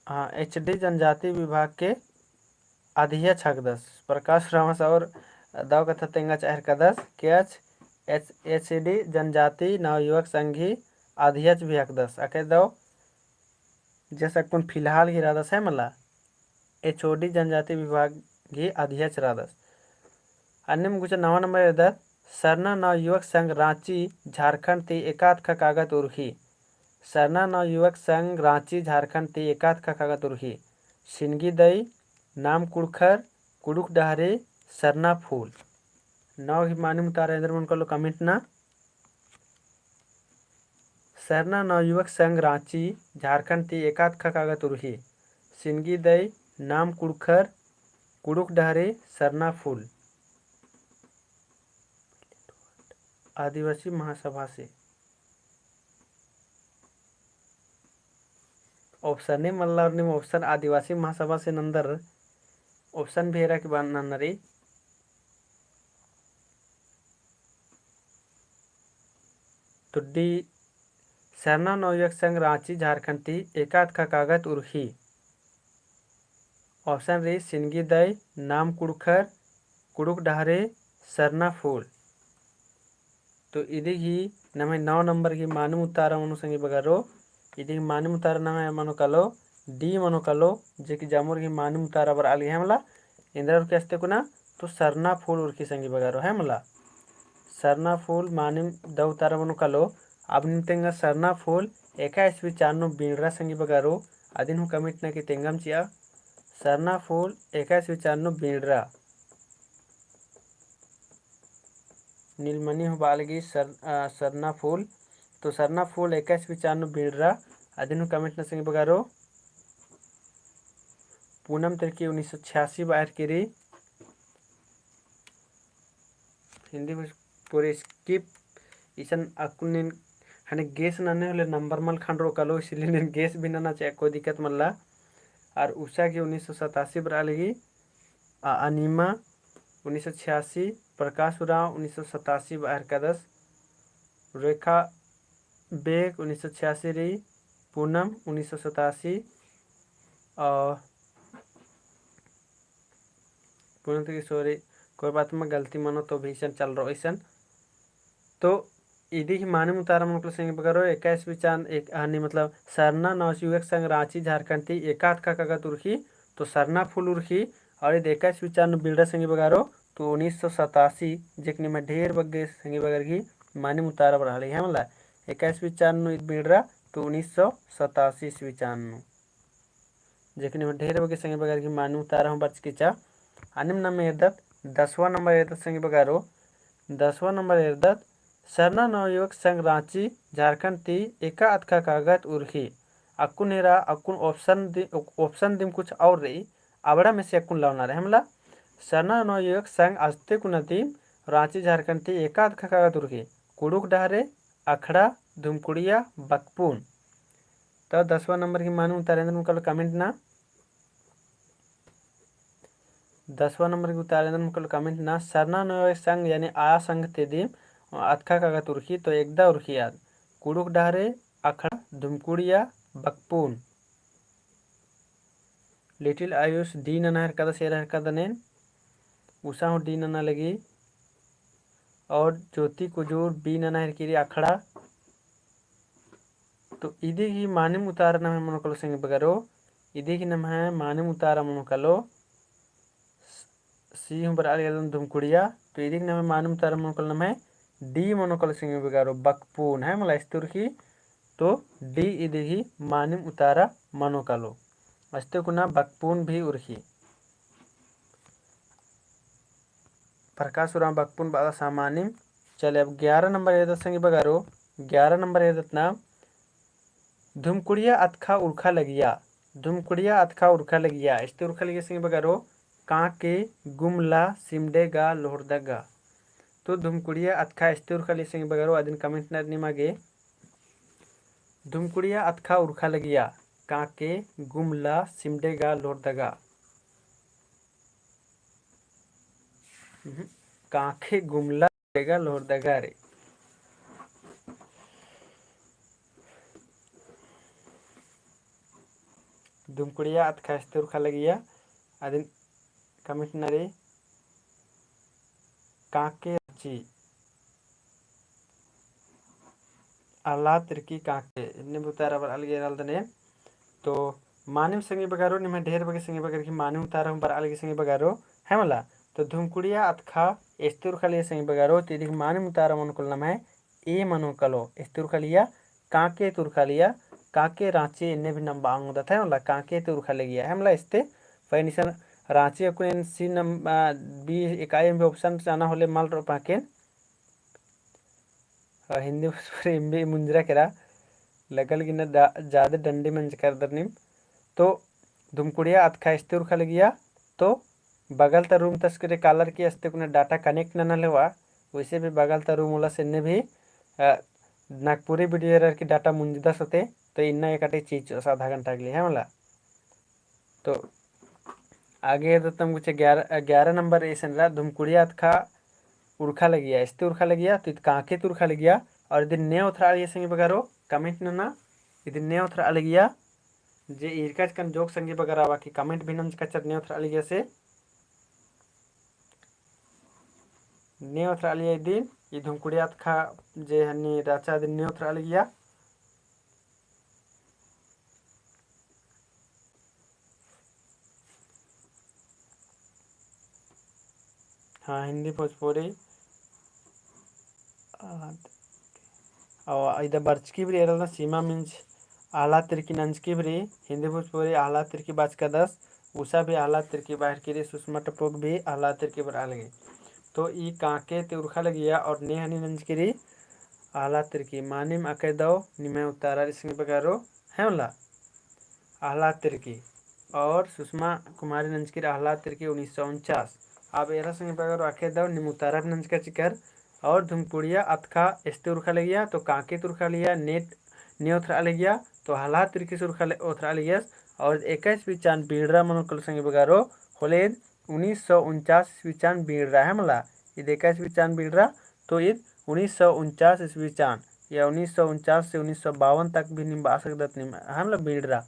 हाँ, HD जनजाति विभाग के अध्यक्ष हकदस। प्रकाश उराँवस और दव कत्था तेंगा चाहरकदस, के एच, एच, HD जनजाति नवयुवक संघ ही अध्यक्ष भी हकदस। अकय दव, जैसे अक्कुन फिलहाल ही रअदस है मला, HOD जनजाति विभाग ही अध्यक्ष रअदस। अन्नेम गुचा नवा नंबर एरदत, सरना नवयुवक संघ राँची झारखंड ती एका अतखा कागद उरखी। सरना नवयुवक संघ राँची झारखंड ती एका अतखा कागद उरखी। सिनगी दई, नाम कुँड़ुख़र, कुँड़ुख़ डहरे, सरना फूल। नौ ही मानिम उतारा एन्देर मनो कालो comment नना। सरना नवयुवक संघ राँची झारखंड ती एका अतखा कागद उरखी। सिनगी दई, नाम कुँड़ुख़र, कुँड़ुख़ डहरे, सरना फूल। आदिवासी महासभा से। Option ए मल्ला और नीम option आदिवासी महासभा से नंदर option भी एरा की बअना नना रई। तो D, सरना नवयुवक संघ राँची झारखंड ती एका अतखा कागद उरखी। Option रई सिनगी दई, नाम कुँड़ुख़र, कुँड़ुख़ डहरे, सरना फूल। तो इदी ही नम्है नौ नंबर ही मानिम उतारा मनो संगी बगरो, इदी ही मानिम उतारा नम्है मनो कालो, D मनो कालो, जे कि जमुर ही मानिम उतारा बरआ लगी है मला, एन्देर उरखी अस्ते कुना, तो सरना फूल उरखी संगी बगरो है मला। सरना फूल मानिम दौ उतारा मनो कालो। अब नीम तेंगा सरना फूल एका ईस्वी चान नू बिंड़रा संगी बगरो, अदिन हूँ comment नना की तेंगम चिआ। सरना फूल एका ईस्वी चान नू बिंड़रा। नीलमणि हूँ बआ लगी सर-, अ, सरना फूल। तो सरना फूल एका ईस्वी चान नू बिंड़रा, अदिन हूँ comment नना संगी बगरो। पूनम तिर्की उन्नीस सौ छियासी बअर की रई। हिंदी भोजपुरी skip इसन अक्कुन नीन हने guess नन्ने होले number मल खंडरो कालो, इसलिए नीन guess भी नना चिआ, कोई दिक्कत मल्ला। और उषा की उन्नीस सौ सतासी बरआ लगी, आ, अनिमा उन्नीस सौ छियासी, प्रकाश उराँव उन्नीस सौ सतासी बअर कादस, रेखा बेक उन्नीस सौ छियासी रई, पूनम उन्नीस सौ सतासी, और पूनम तिर्की, sorry, कोई बात मल, गलती मनो तो भी इसन चल रओ इसन। तो इदी ही मानिम उतारा मनो कालो संगी बगरो, एका ईस्वी चान, एक, हनी मतलब सरना नवयुवक संघ राँची झारखंड ती एका अतखा कागद उरखी, तो सरना फूल उरखी, और इद एका ईस्वी चान नू बिंड़रा संगी बगरो, तो उन्नीस सौ सतासी, जे कि निम्है ढेर बग्गे संगी बगर गही मानिम उतारा बरआ लगी है मला, एका ईस्वी चान नू इद बिंड़रा, तो उन्नीस सौ सतासी ईस्वी चान नू। जे कि निम्है ढेर बग्गे संगी बगर गही मानिम उतारा हूँ बरचकी चिआ। अन्नेम नम एरदत, दसवाँ नंबर एरदत संगी बगरो, दसवाँ नंबर एरदत, सरना नवयुवक संघ राँची झारखंड ती एका अतखा कागद उरखी। अक्कुन एरा, अक्कुन option दि-, option दिम कुछ और रई, अबड़ा में से अक्कुन लौना रई, है मला। सरना नवयुवक संघ अस्ते कुना दिम राँची झारखंड ती एका अतखा कागद उरखी। कुँड़ुख़ डहरे, अखड़ा, धुमकुड़िया, बकपुन। तो दसवाँ नंबर की मानिम उतारा एन्देर मुकल comment ना। दसवाँ नंबर की उतारा एन्देर मुकल comment ना। सरना नवयुवक संघ यानी आ संघ ती दिम अतखा कागद उरखी, तो एकदा उरखी आद। कुँड़ुख़ डहरे, अखड़ा, धुमकुड़िया, बकपुन। Little आयुष D नना हेरकादस, एरा हेरकादन एन। उषा हूँ D नना लगी। और ज्योति कुजूर B नना हेरकी रई, अखड़ा। तो इदी गही मानिम उतारा नम्है मनो कालो संगी बगरो, इदी गही नम्है मानिम उतारा मनो कालो, C हूँ बरआ लगी एदन धुमकुड़िया। तो इदी गही नम्है मानिम उतारा मनो कालो नम्है D मनो कालो संगी बगरो, बकपुन, है मला, अस्ते उरखी। तो D इदी गही मानिम उतारा मनो कालो। अस्ते कुना बकपुन भी उरखी। प्रकाश उराँव बकपुन बअदस आ मानिम। चले, अब ग्यारह नंबर एरदत संगी बगरो, ग्यारह नंबर एरदत ना, धुमकुड़िया अतखा उरखा लगिया, धुमकुड़िया अतखा उरखा लगिया, अस्ते उरखा लगिया संगी बगरो, काँके, गुमला, सिमडेगा, लोहरदगा। तो धुमकुड़िया अतखा अस्ते उरखा लगिया संगी बगरो, अदिन comment नना निमा गे। धुमकुड़िया अतखा उरखा लगिया, काँके, गुमला, सिमडेगा, लोहरदगा। हम्म, काँके, गुमला, सिमडेगा, लोहरदगा रे। धुमकुड़िया अतखा अस्ते उरखा लगिया, अदिन comment नना रे, काँके, राँची। आला तिरकी काँके, इन्ने भी उतारा बरआ लगी एरा लगदन एन। तो मानिम संगी बगरो, निम्है ढेर बग्गे संगी बगर की मानिम उतारा हूँ बरआ लगी संगी बगरो, है मला। तो धुमकुड़िया अतखा अस्ते उरखा लगिया संगी बगरो, तो इदी गही मानिम उतारा मनो कालो नम्है A मनो कालो, अस्ते उरखा लगिया, काँके ती उरखा लगिया, काँके राँची इन्ने भी नम्बा ओंगदत है मला, काँके ती उरखा लगिया, है मला। अस्ते पहनी सन राँची अक्कुन एन C नम-, आ, B इकाई में भी option चाना होले मल रओ पाकेन। आ, हिंदी भोजपुरी इम्बी मुंजरा केरा, लगल गिना डा-, जादे डंडी मंजका एरदर नीम। तो धुमकुड़िया अतखा अस्ते उरखा लगिया, तो बगल ता room तस्करे कालर की अस्ते कुना data connect नना लेवा, वैसे भी बगल ता room उल्ला से इन्ने भी, अ, नागपुरी video एरर की data मुंजदस होते, तो इन्ना एकटे चीज आधा घंटा के लिए, है मला। तो आगे एरदत नाम गुचा ग्यारह, अ, ग्यारह नंबर एसन रआ, धुमकुड़िया अतखा उरखा लगिया, अस्ते उरखा लगिया, तो ईद काँके ती उरखा लगिया, और इदिन ने ओथरआ लगिया संगी बगरो, comment नना, इदिन ने ओथरआ लगिया, जे ईरका चिकन जोक संगी बगरा बाकी comment भी नंजका चिचर ने ओथरआ लगिया से। ने ओथरआ लगिया इदिन, ई धुमकुड़िया अतखा जे हनी राचा इदिन ने ओथरआ लगिया। हाँ, हिंदी भोजपुरी। आ, और इदा बरचकी भी रई एरा लगदन सीमा मिंज आला तिरकी नंजकी भी रई, हिंदी भोजपुरी आला तिरकी बाचकादस, उषा भी आला तिरकी बाहर की रई, सुषमा टपोक भी आला तिरकी बरआ लगी। तो ई काँके ती उरखा लगिया और ने हनी नंजकी रई आला तिरकी। मानिम अकय दव निम्है उतारा रई संगी बगरो, है मला। आला तिरकी और सुषमा कुमारी नंजकी रई आला तिरकी उन्नीस सौ उनचास। अब एरा संगी बगरो अकय दव निम उतारा भी नंजका चिचर और धुमकुड़िया अतखा अस्ते उरखा लगिया, तो काँके ती उरखा लगिया, ने, ने ओथरआ लगिया, तो आला तिरकी से उरखा ले-, ओथरआ लगियस, और एका ईस्वी चान बीड़रा मनो कालो संगी बगरो, होले ईद उन्नीस सौ उनचास ईस्वी चान बीड़रा है मला, ईद एका ईस्वी चान बीड़रा, तो ईद उन्नीस सौ उनचास ईस्वी चान, या उन्नीस सौ उनचास से उन्नीस सौ बावन तक भी नीम बआ सकदत नीम, है मला बीड़रा।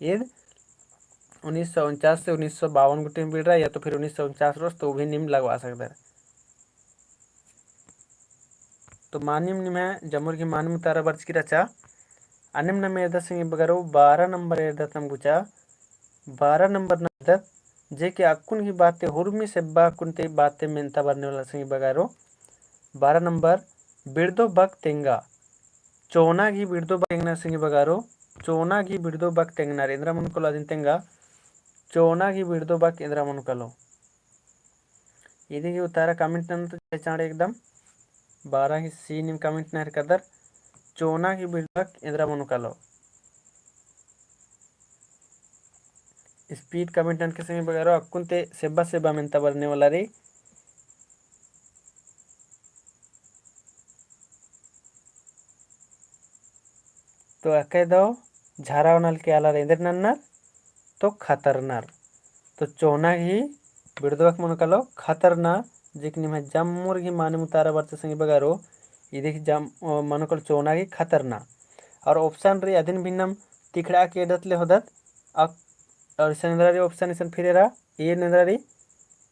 ईद उन्नीस सौ उनचास से उन्नीस सौ बावन गुट्ठी बीड़रा, या तो फिर उन्नीस सौ उनचास रओस, तो भी नीम लगबआ सकदर। तो मानिम निम्है जमुर की मानिम उतारा बरचकी रहचा। अन्नेम नाम एरदत संगी बगरो, बारह नंबर एरदत नाम गुचा, बारह नंबर नाम एरदत, जे कि अक्कुन की बाते हुरमी सेब्बा अक्कुन ती बाते मेन्ता बरने वाला संगी बगरो। बारह नंबर, बिड़दो बक तेंगा। चोना गही बिड़दो बक तेंगनर संगी बगरो, चोना गही बिड़दो बक तेंगनर, एन्दरा मनो कालो अदिन तेंगा, चोना गही बिड़दो बक एन्दरा मनो कालो। इदी गही उतारा comment नना तो चाँड़े एकदम। बारह ही C नीम comment नना हेलरकदर, चोना गही बिड़दबक एन्दरा मनो कालो। Speed comment ननके संगी बगरो, अक्कुन ती सेब्बा सेब्बा मेन्ता बरने वाला रई। तो अकय दव झारा ओनल के आलर एन्देर नन्नर, तो खतरनर। तो चोना गही बिड़दबक मनो कालो खतरना, जेक निम्है जम्मुर गही मानिम उतारा बरचा संगी बगरो, इदिक जम-, अ, मनो कालो चोना गही खतरना। और option रई अदिन भी नम तिखड़ा के एदत ले होदत, अक-, और इसन एन्दरा रई option इसन फिर एरा, A एन्दरा रई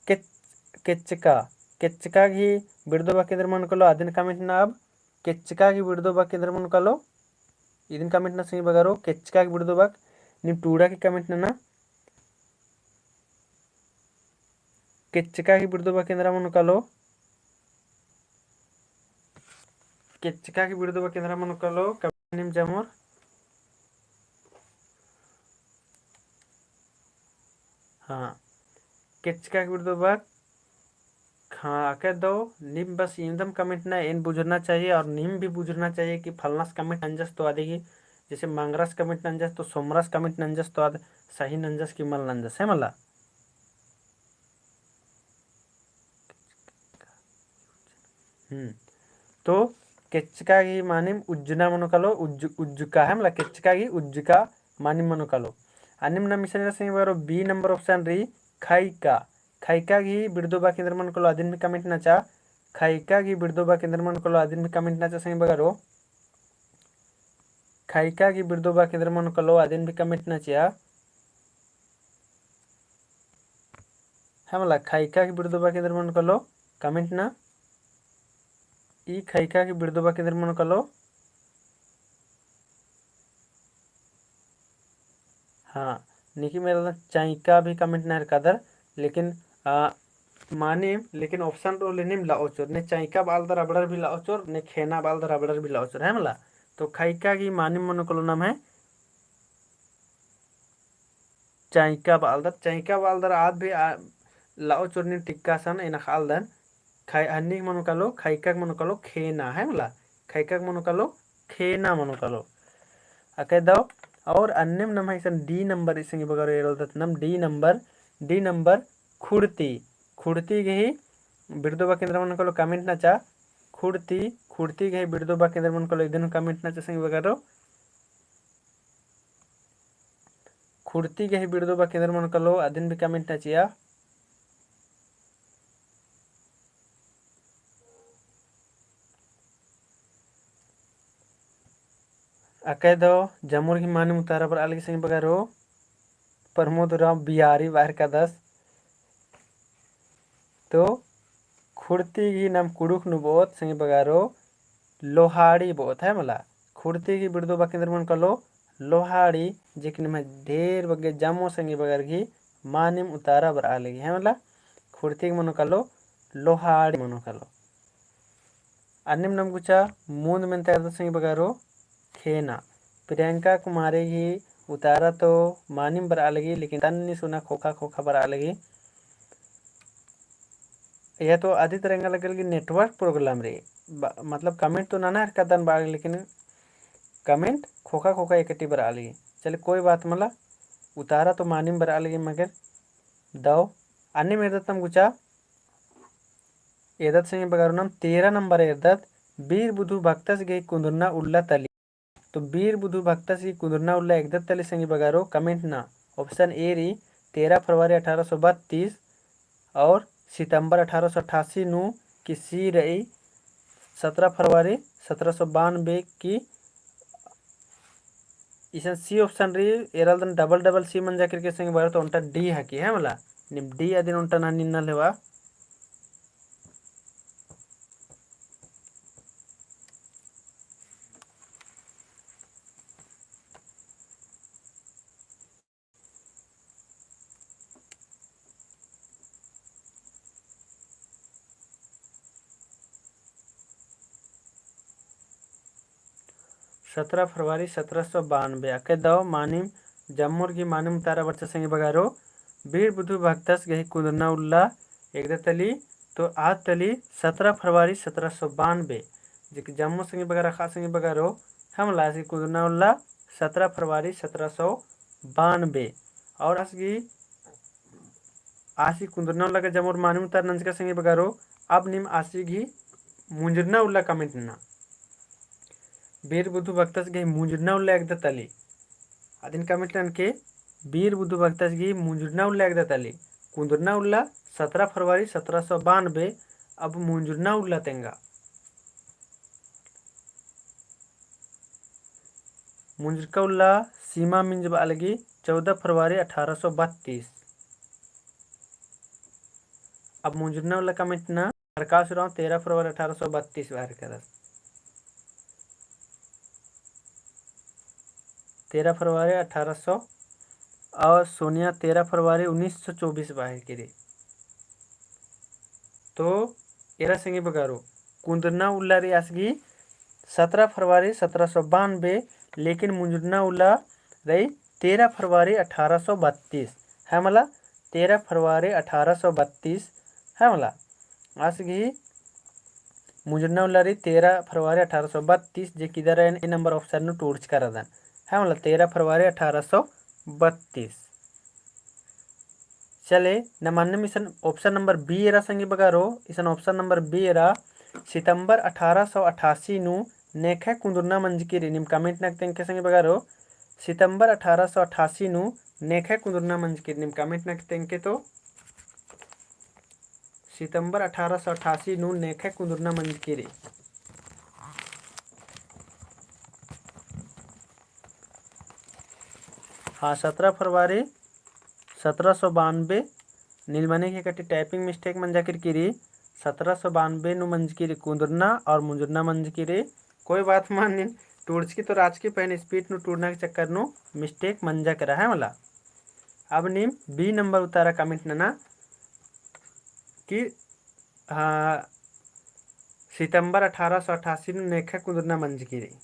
केच-, केचका, केचका गही बिड़दबक एन्दरा मनो कालो अदिन comment नना अब, केचका गही बिड़दबक एन्दरा मनो कालो, इदिन comment नना संगी बगरो, केचका गही बिड़दबक, नीम टूड़ा की comment नना। केचका गही बिड़दबक एन्दरा मनो कालो, केचका गही बिड़दबक एन्दरा मनो कालो, comment नीम जम्मुर। हाँ, केचका गही बिड़दबक। हाँ, अकय दव, नीम बस इन्दम comment नना, एन बुझुरना चाहिए और नीम भी बुझुरना चाहिए कि फलनस comment नंजस तो अदिगी, जैसे मंगरस comment नंजस तो सोमरस comment नंजस तो अद सही नंजस कि मल नंजस, है मला? हम्म। तो केचका गही मानिम उज्जना मनो कालो, उज्ज-, उज्जका है मला, केचका गही उज्जका मानिम मनो कालो। अन्नेम नम इसन एरा संगी बगरो B number option रई खइका। खइका गही बिड़दबक एन्दरा मनो कालो अदिन भी comment नना चा। खइका गही बिड़दबक एन्दरा मनो कालो अदिन भी comment नना चा संगी बगरो। खइका गही बिड़दबक एन्दरा मनो कालो अदिन भी comment नना चा। है मला, खइका गही बिड़दबक एन्दरा मनो कालो comment नना। ई खइका गही बिड़दबक एन्दरा मनो कालो। हाँ, नीकिम एरा चइका भी comment नना हेलरकदर, लेकिन, आ, मानिम, लेकिन option रओ ले नीम लओचोर, ने चइका बआलदर अबड़र भी लओचोर, ने खेना बआलदर अबड़र भी लओचोर, है मला? तो खइका गही मानिम मनो कालो नम्है चइका बआलदर, चइका बआलदर आद भी आ, लओचोर नीम टिक्का सन एन अख़ालदन। खइ-, हन्नी मनो कालो, खइका मनो कालो खेना, है मला? खइका मनो कालो खेना मनो कालो। अकय दव, और अन्नेम नम्है इसन D number इसन संगी बगरो एरोलदत नम D number, D number खुड़ती। खुड़ती गही बिड़दबक एन्दरा मनो कालो comment नना चा। खुड़ती, खुड़ती गही बिड़दबक एन्दरा मनो कालो इदिन comment नना चा संगी बगरो। खुड़ती गही बिड़दबक एन्दरा मनो कालो अदिन भी comment नना चिआ। अकय दव जम्मुर गही मानिम उतारा बरआ लगी संगी बगरो। प्रमोद उराँव बिहारी बआ हेलरकदस। तो खुड़ती गही नाम कुँड़ुख़ नू बओत संगी बगरो, लोहाड़ी बओत है मला। खुड़ती गही बिड़दबक एन्दरा मनो कालो लोहाड़ी, जेक निम्है ढेर बग्गे जम्मो संगी बगर गही मानिम उतारा बरआ लगी है मला। खुड़ती गही मनो कालो लोहाड़ी मनो कालो। अन्नेम नम गुचा मुन्द मेन्ता एरदत संगी बगरो खेना। प्रियंका कुमारी गही उतारा तो मानिम बरआ लगी, लेकिन तन्नी सुना खोखा खोखा बरआ लगी। या तो अदी तरंगा लगल कि network problem रई। ब-, मतलब comment तो नना हेलरकदन बआ लगी, लेकिन comment खोखा खोखा एकटी बरआ लगी। चले कोई बात मला, उतारा तो मानिम बरआ लगी, मगर दव अन्नेम एरदत नम गुचा एरदत संगी बगरो नम तेरह number एरदत, बीर बुधु भक्तस गही कुन्दुरना उल्ला तली। तो बीर बुधु भक्तस गही कुन्दुरना उल्ला एकदत तली संगी बगरो comment नना। Option A रई तेरह फरवरी अठारह सौ बत्तीस और सितंबर अठारह सौ अट्ठासी नू, कि C रई सत्रह फरवरी सत्रह सौ बानबे की। इसन C option रई, एरालदन double double C मंजा केरके संगी बगरो, तो ओन्टा D हकी है मला। नीम D अदिन ओन्टा नना निन्ना लेवा। सत्रह फरवरी सत्रह सौ बानबे। अकय दव मानिम, जम्मुर गही मानिम उतारा बरचा संगी बगरो, बीर बुधु भक्तस गही कुन्दुरना उल्ला एकदा तली तो आद तली सतरा फरवरी सतरा सौ बानबे, जे कि जम्मो संगी बगरा ख़ा संगी बगरो, है मला आसी कुन्दुरना उल्ला सतरा फरवरी सतरा सौ बानबे। और आसी गही आसी कुन्दुरना उल्ला का जम्मोर मानिम उतार नंजका संगी बगरो, अब नीम आसी गही मुंजुरना उल्ला comment नना। बीर बुधु भगतस गही मुंजुरना उल्ला एकदा तली। अदिन comment ननके बीर बुधु भगतस गही मुंजुरना उल्ला एकदा तली। कुन्दुरना उल्ला सतरा फरवरी सतरा सौ बानबे, अब मुंजुरना उल्ला तेंगा। मुंजुरका उल्ला सीमा मिंज बआ लगी चौदह फरवरी अठारह सौ बत्तीस। अब मुंजुरना उल्ला comment नना। प्रकाश उराँव तेरह फरवरी अठारह सौ बत्तीस बाहर करस। तेरह फरवरी अठारह सौ और सोनिया तेरह फरवरी उन्नीस सौ चौबीस बाहर करी। तो एरा संगी बगरो कुन्दुरना उल्ला रई आसी गही सतरा फरवरी सतरा सौ बानबे, लेकिन मुंजुरना उल्ला रई तेरह फरवरी अठारह सौ बत्तीस, है मला तेरह फरवरी अठारह सौ बत्तीस, है मला आसी गही मुंजुरना उल्ला रई तेरह फरवरी अठारह सौ बत्तीस, जे कि इदर एन ए number option नू टूड़चका रअदन, है मला तेरह फरवरी अठारह सौ बत्तीस। चले, नम अन्नेम इसन option number B एरा संगी बगरो, इसन option number B एरा सितंबर अठारह सौ अठासी नू नेखय कुन्दुरना मंजकी रई, नीम comment नना तेंगके संगी बगरो, सितंबर अठारह सौ अठासी नू नेखय कुन्दुरना मंजकी रई, नीम comment नना तेंगके तो सितंबर अठारह सौ अठासी नू नेखय कुन्दुरना मंजकी रई। हाँ, सतरा फरवरी सतरा सौ बानबे, नीलमणि के कटी typing mistake मंजा केरकी रई, सतरा सौ बानबे नू मंजकी रई कुन्दुरना और मुंजुरना मंजकी रई। कोई बात मल, नीन टूड़चकी तो रहचकी, पहें speed नू टूड़ना के चक्कर नू mistake मंजा केरा, है मला। अब नीम B number उतारा comment नना कि हाँ, सितंबर अठारह सौ अठासी नू नेखय कुन्दुरना मंजकी रई।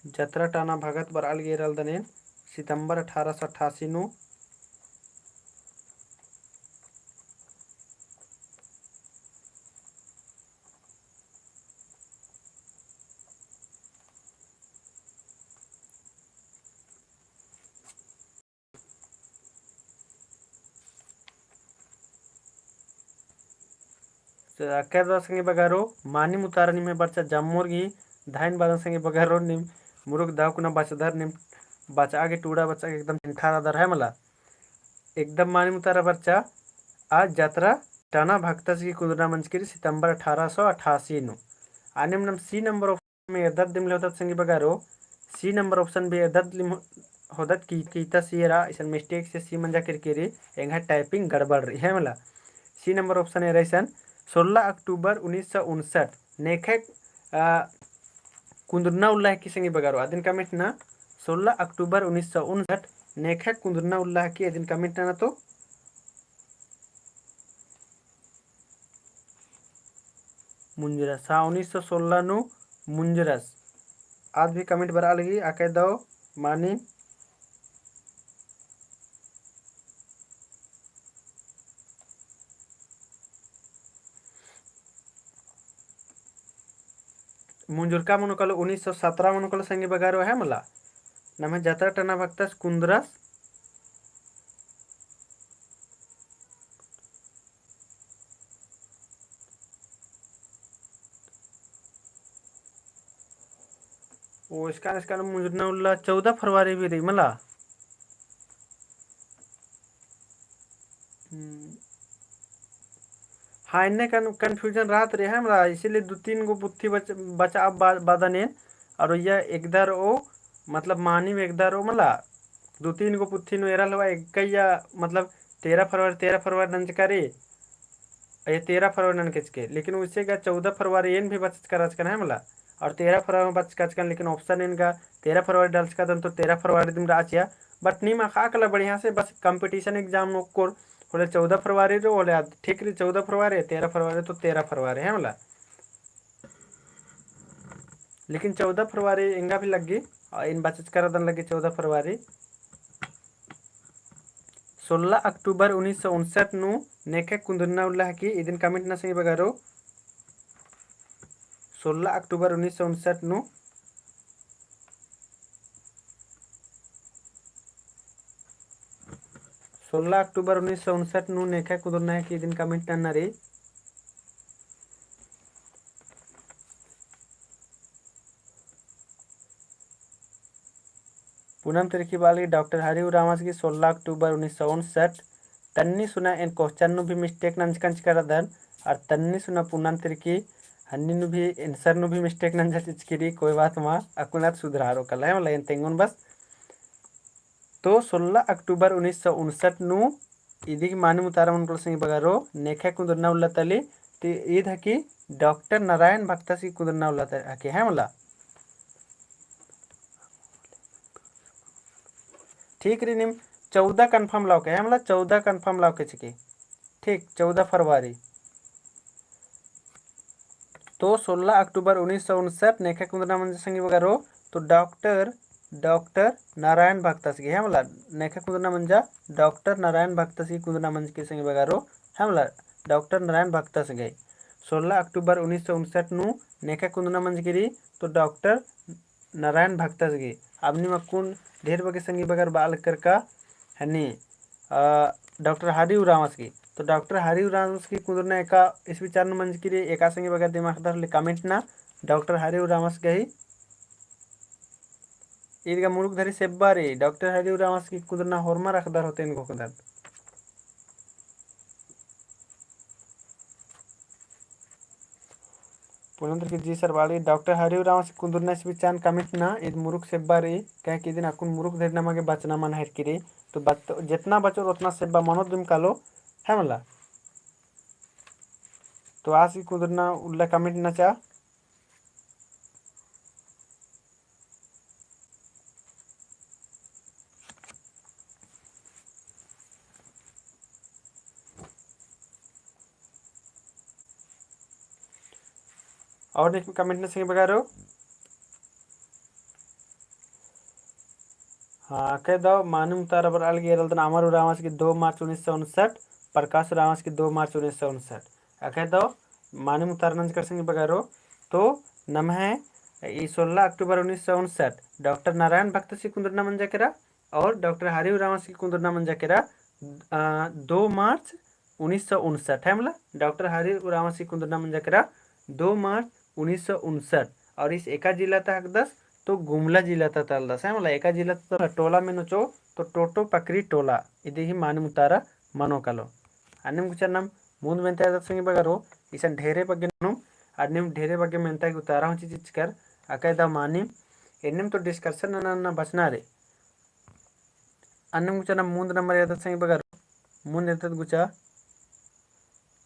जतरा टाना भगत बरआ लगी एरा लगदन एन, सितंबर अठारह सौ अठासी नू। तो अक्कर दव संगी बगरो, मानिम उतारा निम्है बरचा जम्मोर गही, धाइन बादन संगी बगरो, नीम मुरुख दव कुना बचदर, नीम बचआ गे टूड़ा बचआ गे एकदम चिंठा रअदर, है मला। एकदम मानिम उतारा बरचा, आ जतरा टाना भगतस गही कुन्दुरना मंजकी रई सितंबर अठारह सौ अठासी नू। अन्नेम नम C number में एरदत दिम ले होदत संगी बगरो, C number option भी एरदत दिम होदत कि, कि ईता C एरा, इसन mistake से C मंजा केरकी रई, एंग्है typing गड़बड़ रई, है मला। C number option एरा इसन, सोलह अक्टूबर उन्नीस सौ उनसठ, नेखय, आ, कुन्दुरना उल्ला हिकी संगी बगरो, अदिन comment नना, सोलह अक्टूबर उन्नीस सौ उनसठ, नेखय कुन्दुरना उल्ला हिकी, अदिन comment नना तो। मुंजरस, हाँ, उन्नीस सौ सोलह नू मुंजरस। आद भी comment बरआ लगी, अक्कर दव मानी। मुंजुरका मनो कालो उन्नीस सौ सतरा मनो कालो संगी बगरो, है मला। नम्है जतरा टाना भगतस कुन्दरस। ओ, इसका, इसका मुंजुरना उल्ला चौदह फरवरी भी रई मला। हम्म। हाँ, एन्ने कन-, confusion रहत रई है मला, इसीलिए दू तीन गो पुथी बच-, बचआ बा-, बादन एन, और या एकदा रओ, मतलब मानिम एकदा रओ मला, दू तीन गो पुथी नू एरा लवा, एक या, मतलब तेरह फरवरी, तेरह फरवरी नंजका रई, ये तेरह फरवरी नन केचके, लेकिन उइसे गा चौदह फरवरी एन भी बचचका रहचकन है मला, और तेरह फरवरी में बचचका रहचकन, लेकिन option एन गा तेरह फरवरी डालचका दन तो तेरह फरवरी दिम रहचिया, but नीम अख़आ कला बढ़िया से, बस competition exam नू कोर होले चौदह फरवरी रओ, होले आद ठीक रई चौदह फरवरी, तेरह फरवरी तो तेरह फरवरी है मला। लेकिन चौदह फरवरी एंगा भी लग्गी, आ, एन बचचका रअदन लग्गी चौदह फरवरी। सोलह अक्टूबर उन्नीस सौ उनसठ नू नेखय कुन्दुरना उल्ला हकी, इदिन comment नना संगी बगरो। सोलह अक्टूबर उन्नीस सौ उनसठ नू, सोलह अक्टूबर उन्नीस सौ उनसठ नू नेखय कुन्दुरना हकी, इदिन comment नना रई। पूनम तिर्की बआलगी डॉक्टर हरि उराँवस गही सोलह अक्टूबर उन्नीस सौ उनसठ। तन्नी सुना एन question नू भी mistake नंजकन चिचका रअदन, और तन्नी सुना पूनम तिर्की हन्नी नू भी answer नू भी mistake नंजा चिचकी रई, कोई बात मा, अक्कुन आद सुधरारो कला है, मला एन तेंगोन बस। तो सोलह अक्टूबर उन्नीस सौ उनसठ नू इदी गही मानिम उतारा मनकल संगी बगरो, नेखय कुन्दुरना उल्ला तली, तो ईद हकी डॉक्टर नारायण भक्तस गही कुन्दुरना उल्ला तली हकी, है मला। ठीक रई, नीम चौदह confirm लाओ के, है मला, चौदह confirm लाओ के चिकी। ठीक, चौदह फरवरी। तो सोलह अक्टूबर उन्नीस सौ उनसठ नेखय कुन्दुरना मंजा संगी बगरो, तो डॉक्टर, डॉक्टर नारायण भक्तस गही, है मला, नेखय कुन्दुरना मंजा डॉक्टर नारायण भक्तस गही कुन्दुरना मंजकी संगी बगरो, है मला, डॉक्टर नारायण भक्तस गही। सोलह अक्टूबर उन्नीस सौ उनसठ नू नेखय कुन्दुरना मंजकी रई, तो डॉक्टर नारायण भक्तस गही। अब नीम अक्कुन ढेर बग्गे संगी बगर बआ लगकर का हनी, अ, डॉक्टर हरि उराँवस गही। तो डॉक्टर हरि उराँवस गही कुन्दुरना एका ईस्वी चान नू मंजकी रई, एका संगी बगर दिम अख़दर ले comment नना, डॉक्टर हरि उराँवस गही। ईद गा मुरुक धरी सेब्बा रई, डॉक्टर हरि उराँवस गही कुन्दुरना होरमर अख़दर होले एन घोखदन। पूनम तिर्की जी sir बआलगी, डॉक्टर हरि उराँवस गही कुन्दुरना ईस्वी चान comment नना, ईद मुरुक सेब्बा रई, काहे कि इदिन अक्कुन मुरुक धरी नमा गे बचना मना हेलरकी रई, तो बच-, जेतना बचोर ओतना सेब्बा मनो दिम कालो, है मला। तो आस गही कुन्दुरना उल्ला comment नना चा। और नेक comment नना संगी बगरो। हाँ, अकय दव मानिम उतारा बरआ लगी एरलदन अमर उराँवस गही दो मार्च उन्नीस सौ उनसठ, प्रकाश उराँवस गही दो मार्च उन्नीस सौ उनसठ। अकय दव मानिम उतारा नंजकर संगी बगरो। तो नम्है ई सोलह अक्टूबर उन्नीस सौ उनसठ डॉक्टर नारायण भक्तस गही कुन्दुरना मंजा केरा और डॉक्टर हरि उराँवस गही कुन्दुरना मंजा केरा, अ, दो मार्च उन्नीस सौ उनसठ, है मला, डॉक्टर हरि उराँवस गही कुन्दुरना मंजा केरा दो मार्च उन्नीस सौ उनसठ। और ईस एका जिला ता हिकदस, तो गुमला जिला ता तलदस, है मला, एका जिला ता टोला मेनो चो, तो टोटो पकरी टोला, इदी ही मानिम उतारा मनो कालो। अन्नेम गुचा नाम मुन्द मेन्ता एदत संगी बगरो, इसन ढेरे बग्गे नुम, अन्नेम ढेरे बग्गे मेन्ता गही उतारा हूँ चिचकर, अकय दव मानिम, एन्नेम तो discussion नना नना बचना रई। अन्नेम गुचा नाम मुन्द नंबर एदत संगी बगरो, मुन्द एदत गुचा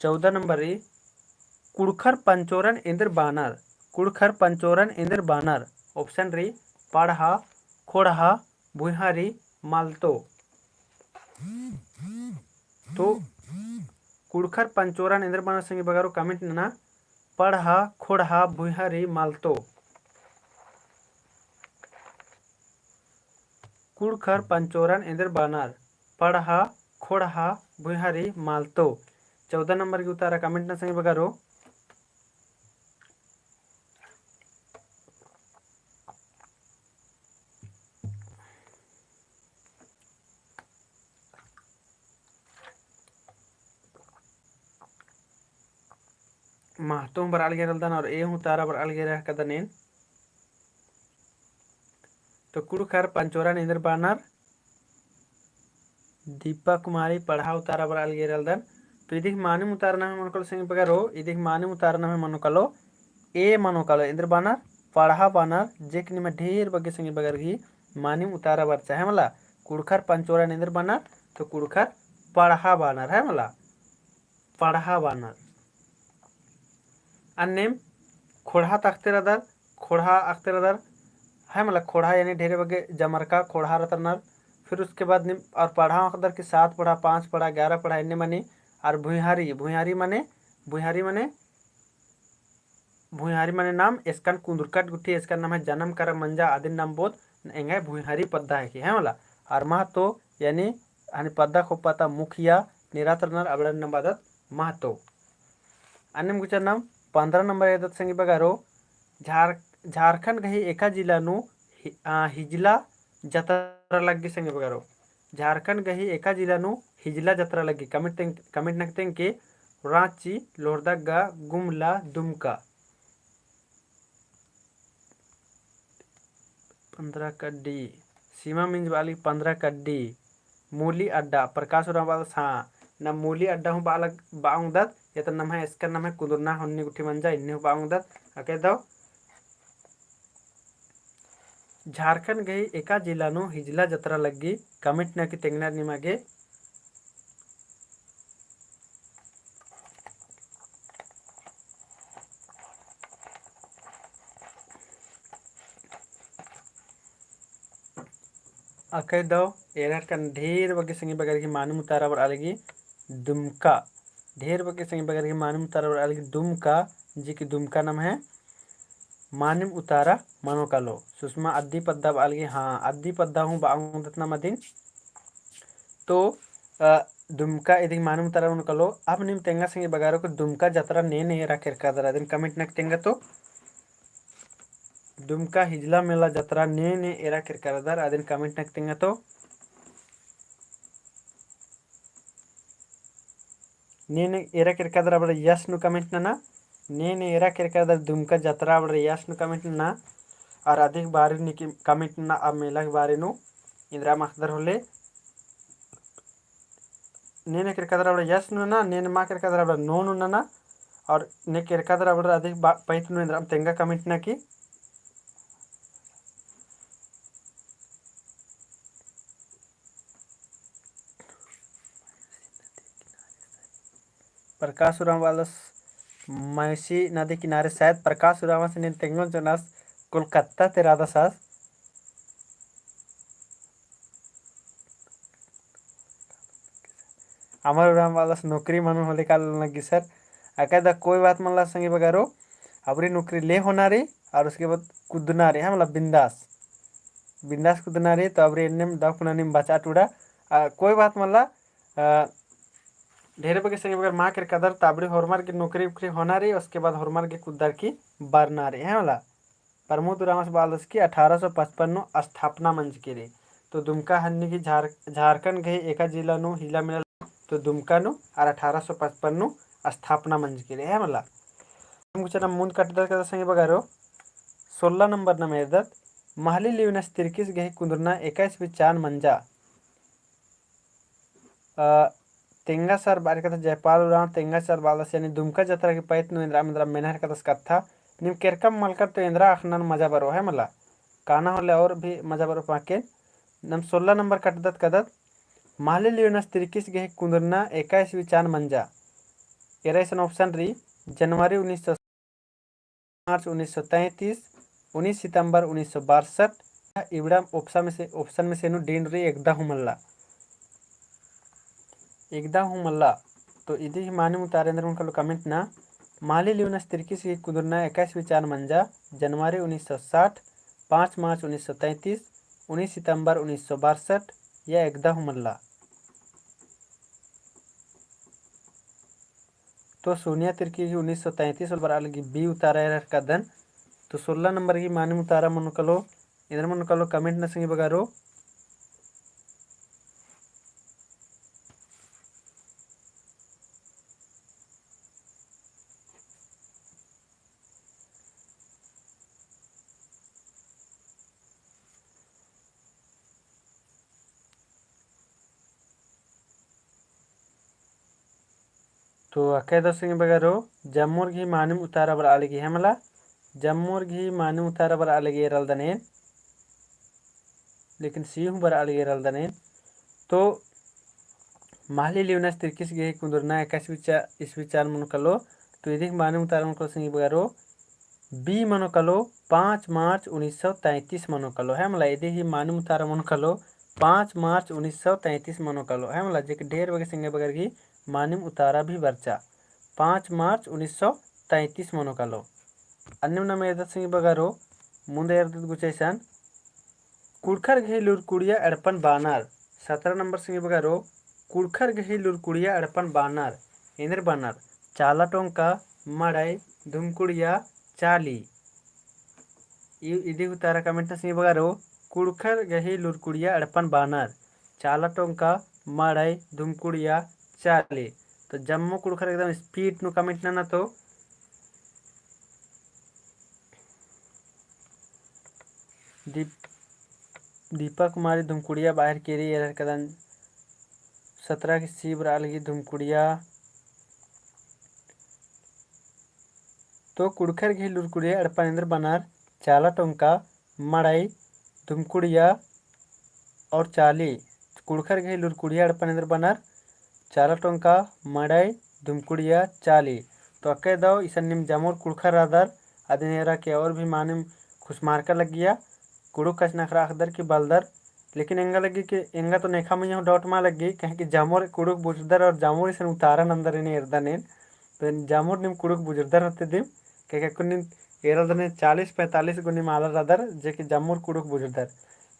चौदह नंबर रई, कुँड़ुख़र पंचोरन एन्देर बानर, कुँड़ुख़र पंचोरन एन्देर बानर। Option रई, पड़हा, खोड़हा, भुइँहारी, मालतो। तो कुँड़ुख़र पंचोरन एन्देर बानर संगी बगरो comment नना, पड़हा, खोड़हा, भुइँहारी, मालतो। कुँड़ुख़र पंचोरन एन्देर बानर, पड़हा, खोड़हा, भुइँहारी, मालतो। चौदह नंबर गही उतारा comment नना संगी बगरो। महतो हूँ बरआ लगी एरलदन और ए हूँ उतारा बरआ लगी एरा हिकदन एन। तो कुँड़ुख़र पंचोरन एन्देर बानर, दीपा कुमारी पड़हा उतारा बरआ लगी एरलदन। तो इदी ही मानिम उतारा नम्है मनो कालो संगी बगरो, इदी ही मानिम उतारा नम्है मनो कालो, ए मनो कालो, एन्देर बानर, पड़हा बानर, जे कि निम्है ढेर बग्गे संगी बगर गही मानिम उतारा बरचा, है मला, कुँड़ुख़र पंचोरन एन्देर बानर, तो कुँड़ुख़र पड़हा बानर, है मला। पड़हा बानर। अन्नेम खोड़हा ता अख़ते रअदर, खोड़हा अख़ते रअदर, है मला, खोड़हा यानी ढेरे बग्गे जमरका खोड़हा रअनर। फिर उसके बाद नीम और पड़हा अख़दर कि सात पड़हा, पाँच पड़हा, ग्यारह पड़हा, एन्ने मनी। और भुइँहारी, भुइँहारी मने, भुइँहारी मने भुइँहारी मने नाम एसकन कुन्दुरकट गुट्ठी, एसकन नम्है जनम करम मंजा अदिन नाम बोध, एंग्है भुइँहारी पद्दा है कि, है मला। अरा महतो यानी हनी पद्दा खोप्पा ता मुखिया निरात रअनर अबड़न नाम बअदत महतो। अन्नेम गुचा नाम पन्द्रह नंबर एदत संगी बगरो, झार-, झारखंड गही एका जिला नू हि-, आ, हिजला जतरा लग्गी संगी बगरो। झारखंड गही एका जिला नू हिजला जतरा लग्गी। Comment तें-, comment नक तेंगके राँची, लोहरदगा, गुमला, दुमका। पन्द्रह कड्डी, सीमा मिंज बआ लगी पन्द्रह कड्डी, मूली अड्डा, प्रकाश उराँव बअदस हाँ, ना मूली अड्डा हूँ बआ लग-, बआ ओंगदत, या तो नम्है एसकन नम्है कुन्दुरना होन्नी गुट्ठी मंजा, इन्ने हूँ बआ ओंगदत, अकय दव। झारखंड गही एका जिला नू हिजला जतरा लग्गी, comment नकी तेंगनर निमा गे। अकय दव एरर कन ढेर बग्गे संगी बगर की मानिम उतारा बरआ लगी दुमका। ढेर बग्गे संगी बगर की मानिम उतारा बरआ लगी दुमका, जी की दुमका नम्है मानिम उतारा मनो कालो। सुषमा अद्दी पद्दा बआ लगी, हाँ, अद्दी पद्दा हूँ बआ ओंगदत नाम अदिन। तो, अ, दुमका इदिक मानिम उतारा मनो कालो। अब नीम तेंगा संगी बगरो कि दुमका जतरा ने ने एरा केरका दरा, अदिन comment नक तेंगा तो। दुमका हिजला मेला जतरा ने ने एरा केरका दरा, अदिन comment नक तेंगा तो। ने ने एरा केरका दरा अबड़ा yes नू comment नना। ने ने एरा केरका दरा दुमका जतरा अबड़ा yes नू comment नना। अरा अदिक बारे नीकी comment नना, आ मेला के बारे नू एन्दरा अख़दर होले। ने ने केरका दरा अबड़ा yes नू नना, ने ने मा केरका दरा अबड़ा no नू नना। अरा ने केरका दरा अबड़ा अदिक बा-, पइत नू एन्दरा तेंगा comment नकी। प्रकाश उराँव बअदस, मौसी नदी किनारे, शायद प्रकाश उराँवस नीन तेंगोन चोनस, कोलकाता ती रअदस आस। अमर उराँव बअदस नौकरी मनो होले कालो लग्गी sir। अकय दा कोई बात मल्ला संगी बगरो, अबरी नौकरी ले होना रई, अरा उसके बाद कुद्दना रई, है मला बिंदास, बिंदास कुद्दना रई, तो अबरी एन्नेम दव कुना नीम बचा टूड़ा, आ, कोई बात मल्ला, आ, ढेर बग्गे संगी बगर मा केरका दरा, तो अबरी होरमर गे नौकरी उकरी होना रई, उसके बाद होरमर गे कुद्दर की बरना रई, है मला। प्रमोद उराँवस बअदस कि अठारह सौ पचपन नू स्थापना मंजकी रई। तो दुमका हन्नी की झार-, झारखंड गही एका जिला नू हिजला मेला तो दुमका नू अरा अठारह सौ पचपन नू स्थापना मंजकी रई, है मला। हम कुछ ना मुन्द कटदत कदा संगी बगरो, सोलह नंबर नम एरदत, महली लियोनस तिरकिस गही कुन्दुरना एका ईस्वी चान मंजा। अ, तेंगा sir बारी कत्था जयपाल उराँव, तेंगा sir बअदस यानी दुमका जतरा की पइत नू एन्दरा एन्दरा मेनहर कदस कत्था, नीम केरकम मलकर तो एन्दरा अख़नन मजा बरो है मला। काना होले और भी मजा बरो पाकेन। नम सोलह नंबर कटदत कदत, महली लियोनस तिरकिस गही कुन्दुरना एका ईस्वी चान मंजा। एरा इसन option रई, जनवरी उन्नीस सौ मार्च उन्नीस सौ तैंतीस, उन्नीस सितंबर उन्नीस सौ बासठ, इबड़ा option में से, option में से नू D नू रई एकदा हूँ मल्ला। एकदा हूँ मल्ला। तो इदी ही मानिम उतारा एन्दर मनो कालो comment ना, महली लियोनस तिरकिस गही कुन्दुरना एका ईस्वी चान मंजा, जनवरी उन्नीस सौ साठ, पाँच मार्च उन्नीस सौ तैंतीस, उन्नीस सितंबर उन्नीस सौ बासठ, या एकदा हूँ मल्ला। तो सोनिया तिरकी गही उन्नीस सौ तैंतीस होले बरआ लगी B उतारा एरर कदन। तो सोलह नंबर गही मानिम उतारा मनो कालो, एन्दर मनो कालो comment ना संगी बगरो। तो अकय दव संगी बगरो, जम्मोर गही मानिम उतारा बरआ लगी है मला, जम्मोर गही मानिम उतारा बरआ लगी एरलदन एन, लेकिन C हूँ बरआ लगी एरलदन एन। तो महली लियोनस तिरकिस गही कुन्दुरना एका ईस्वी चा-, ईस्वी चान मनो कालो, तो इदी ही मानिम उतारा मनो कालो संगी बगरो, B मनो कालो, पाँच मार्च उन्नीस सौ तैंतीस मनो कालो, है मला। इदी ही मानिम उतारा मनो कालो, पाँच मार्च उन्नीस सौ तैंतीस मनो कालो, है मला। जे कि ढेर बग्गे संगी बगर गही मानिम उतारा भी बरचा, पाँच मार्च उन्नीस सौ तैंतीस मनो कालो। अन्नेम नाम एरदत संगी बगरो, मुन्द एरदत गुचा इसन, कुँड़ुख़र गही लूरकुड़िया एड़पन बानर। सतरा नंबर संगी बगरो, कुँड़ुख़र गही लूरकुड़िया एड़पन बानर। एन्देर बानर? चाला टोंका, मड़ई, धुमकुड़िया, चाली। इ-, इदी उतारा comment नना संगी बगरो, कुँड़ुख़र गही लूरकुड़िया एड़पन बानर। चाला टोंका, मड़ई, धुमकुड़िया, चाली। तो जम्मो कुँड़ुख़र एकदम speed नू comment नना तो। दीप-, दीपा कुमारी धुमकुड़िया बाहर केरी एरर कदन। सतरा की सी बरआ लगी धुमकुड़िया। तो कुँड़ुख़र गही लूरकुड़िया एड़पन एन्देर बानर? चाला टोंका, मड़ई, धुमकुड़िया और चाली। कुँड़ुख़र गही लूरकुड़िया एड़पन एन्देर बानर? चाला टोंका, मड़ई, धुमकुड़िया, चाली। तो अक्के दव इसन नीम जमोर कुँड़ुख़र रअदर, अदिन एरा के और भी मानिम खुसमारका लग्गिया, कुँड़ुख़ कछनखरआ अख़दर की बलदर। लेकिन एंगा लग्गी कि एंगा तो नेखा मइय्याँ हूँ doubt मल लग्गी, काहे कि जमोर कुँड़ुख़ बुझुरदर और जमोर इसन उतारा नन्दर एन्ने एरदन एन। तो जमोर नीम कुँड़ुख़ बुझुरदर होते दिम, काहे कि अक्कुन नीम एरदर ने चालीस पैंतालीस गो नीम आलर रअदर, जे कि जमोर कुँड़ुख़ बुझुरदर।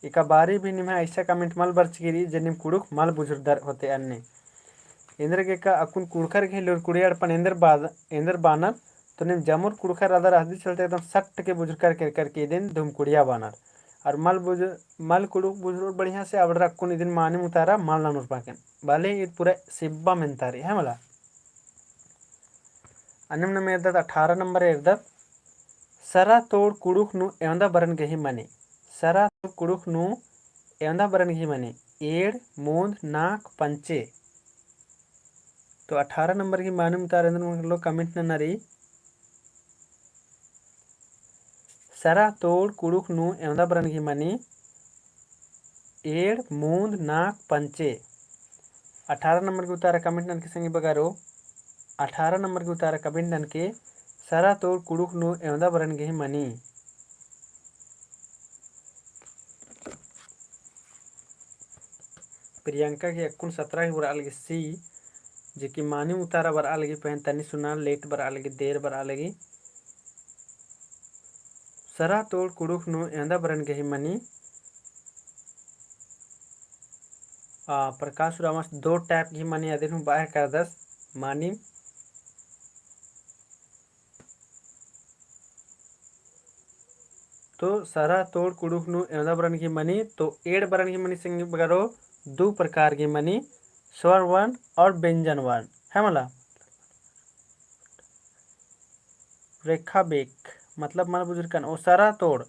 एका बारी भी निम्है ऐसा comment मल बरचकी रई, जे नीम कुँड़ुख़ मल बुझुरदर होते अन्ने। एन्देरगेका अक्कुन कुँड़ुख़र गही लूरकुड़िया एड़पन एन्देर बा-, एन्देर बानर, तो नीम जमोर कुँड़ुख़र रअदर अदी चलते एकदम सट के बुझुरकर केरकर के इदिन धुमकुड़िया बानर। और मल बुझ-, मल कुँड़ुख़ बुझुरओर बढ़िया से अबड़र अक्कुन इदिन मानिम उतारा मल ननोर पाकेन। भले ईद पूरा सिब्बा मेन्ता रई, है मला। अन्नेम नाम एरदत अठारह नंबर एरदत, सरा तोड़ कुँड़ुख़ नू एवंदा बरन गही मनी। सरा तोड़ कुँड़ुख़ नू एवंदा बरन गही मनी। एंड़, मूंद, नाख़, पंचे। तो अठारह नंबर गही मानिम उतारा एन्देर मनो comment नना रई। सरा तोड़ कुँड़ुख़ नू एवंदा बरन गही मनी। एंड़, मूंद, नाख़, पंचे। अठारह नंबर गही उतारा comment ननके संगी बगरो। अठारह नंबर गही उतारा comment ननके, सरा तोड़ कुँड़ुख़ नू एवंदा बरन गही मनी। प्रियंका गही अक्कुन सतरा गही बरआ लगी सी, जे कि मानिम उतारा बरआ लगी, पहें तनी सुना late बरआ लगी, देर बरआ लगी। सरा तोड़ कुँड़ुख़ नू एवंदा बरन गही मनी। आ, प्रकाश उराँवस दो type गही मनी अदिन हूँ बाहर करदस मानिम। तो सरा तोड़ कुँड़ुख़ नू एवंदा बरन गही मनी, तो एंड़ बरन गही मनी संगी बगरो दू प्रकार गही मनी, स्वर वर्ण और व्यंजन वर्ण, है मला। रेखा बेक, मतलब मल बुझुरकन, ओ सरा तोड़,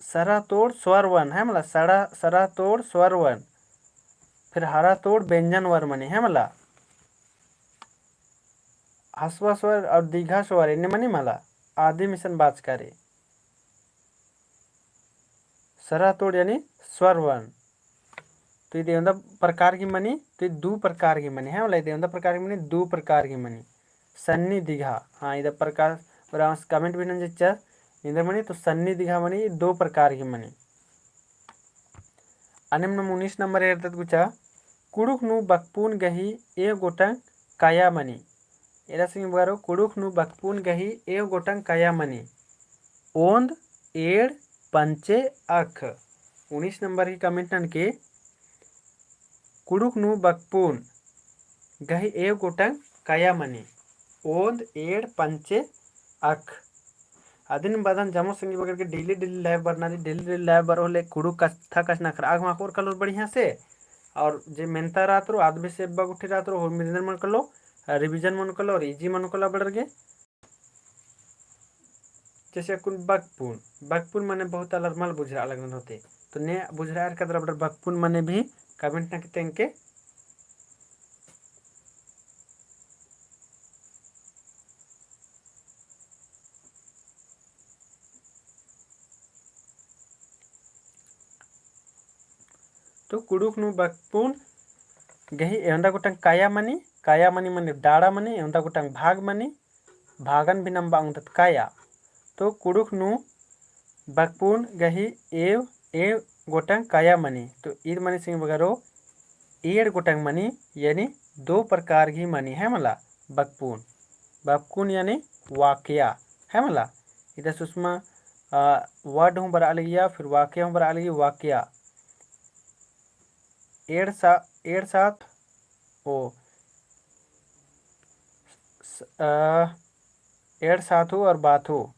सरा तोड़ स्वर वर्ण, है मला, सरा, सरा तोड़ स्वर वर्ण, फिर हरा तोड़ व्यंजन वर्ण मनी, है मला। हसवा स्वर और दीघा स्वर एन्ने मनी मला, आदिम इसन बाचका रई। सरा तोड़ यानी स्वर वर्ण। तो इद एवंदा प्रकार गही मनी, तो इद दू प्रकार गही मनी, है मला, इद एवंदा प्रकार गही मनी, दू प्रकार गही मनी। सन्नी दीघा, हाँ, इद प्रकार, और आस comment भी नंजर चिच्चर, एन्देर मनी, तो सन्नी दीघा मनी, दू प्रकार गही मनी। अन्नेम नाम उन्नीस नंबर एरदत गुचा, कुँड़ुख़ नू बकपुन गही एव गोटंग काया मनी। एरा संगी बगरो, कुँड़ुख़ नू बकपुन गही एव गोटंग काया मनी। ओन्द, एंड़, पंचे, अख। उन्नीस नंबर गही comment ननके, कुँड़ुख़ नू बकपुन गही एव गोटंग काया मनी। ओन्द, एंड़, पंचे, अख। अदिन बअदन जमो संगी बगर के daily daily live बरना रई, daily daily live बरओ होले कुँड़ुख़ कत्था कछनखरआ गे माख़ोर कलोर बढ़िया से। और जे मेन्ता रअतरो, आद बेसे एब्बा गुट्ठी रअतरो, होरमर एन्देर मनो कलो, revision मनो कलो और easy मनो कलो अबड़र गे। जैसे अक्कुन बकपुन, बकपुन मने बहुत आलर मल बुझुरआ लगनर होते। तो ने बुझुरआ रअर कदर अबड़र बकपुन मने भी comment ननके तेंगके। तो कुँड़ुख़ नू बकपुन गही एवंदा गोटंग काया मनी, काया मनी मने डाड़ा मनी, एवंदा गोटंग भाग मनी, भागन भी नम्बा ओंगदत काया। तो कुँड़ुख़ नू बकपुन गही एव, एव गोटंग काया मनी। तो ईद मनी संगी बगरो एंड़ गोटंग मनी, यानी दो प्रकार गही मनी, है मला, बकपुन। बकपुन यानी वाक्य, है मला। इदा सुषमा, अ, word हूँ बरआ लगिया, फिर वाक्य हूँ बरआ लगी, वाक्य। एंड़ सा-, एंड़ साथ ओ, स-, अ, एंड़ साथू और बाथू,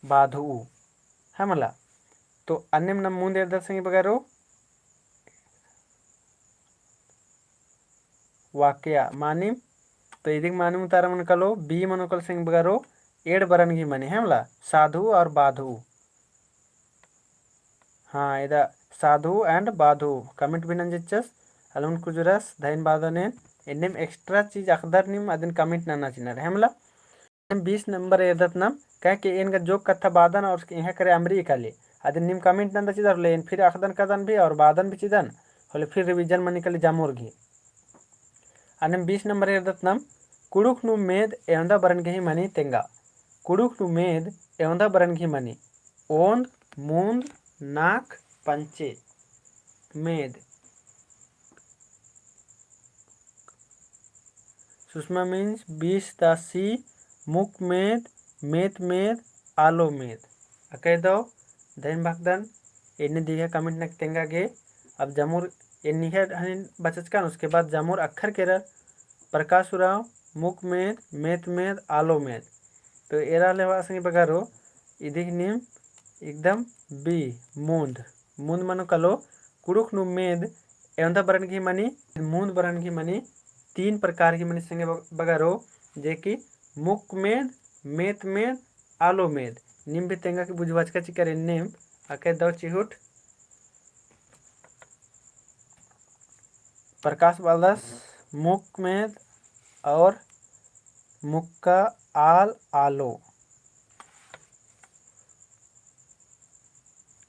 बाधू, है मला। तो अन्नेम नम मुन्द एरदत संगी बगरो, वाक्य, मानिम, तो इदिक मानिम उतारा मनो कालो, B मनो कालो संगी बगरो, एंड़ बरन गही मनी, है मला, साधु और बाधु। हाँ, इदा साधु and बाधु comment भी नंजचस, अलमन कुजूरस, धैन बादनेन, एन्नेम extra चीज अख़दर नीम अदिन comment नना चिनर, है मला। बीस नंबर एरदत नम, काहे कि एन गा जोक कत्था बादन और एंग्है करे अमरी काली। अदिन नीम comment नंदा चिदर होले एन फिर अख़दन कादन भी और बादन भी चिदन, होले फिर revision मनी काली जमुर गही। अन्नेम बीस नंबर एरदत नम, कुँड़ुख़ नू मेद एवंदा बरन गही मनी तेंगा। कुँड़ुख़ नू मेद एवंदा बरन गही मनी। ओन्द, मुन्द, नाख़, पंचे। मेद। सुषमा means बीस ता C, मुक मेद, मेत मेद, आलो मेद। अकय दव, धैन भक्तन, एन्ने दिघा comment नक तेंगा गे। अब जमुर एन्निहा हनिन बचचकन, उसके बाद जमुर अक्खर केरर, प्रकाश उराँव, मुक मेद, मेत मेद, आलो मेद। तो एरा लेवा संगी बगरो, इदिक नीम एकदम B, मुन्द। मुन्द मनो कालो, कुँड़ुख़ नू मेद एवंदा बरन गही मनी, मुन्द बरन गही मनी, तीन प्रकार गही मनी संगी बगरो, जे कि मुक मेद, मेत मेद, आलो मेद। नीम भी तेंगा कि बुझवाचका चिकर एन्नेम, अकय दव चिहुट। प्रकाश बअदस मुक मेद और मुक्का आल आलो।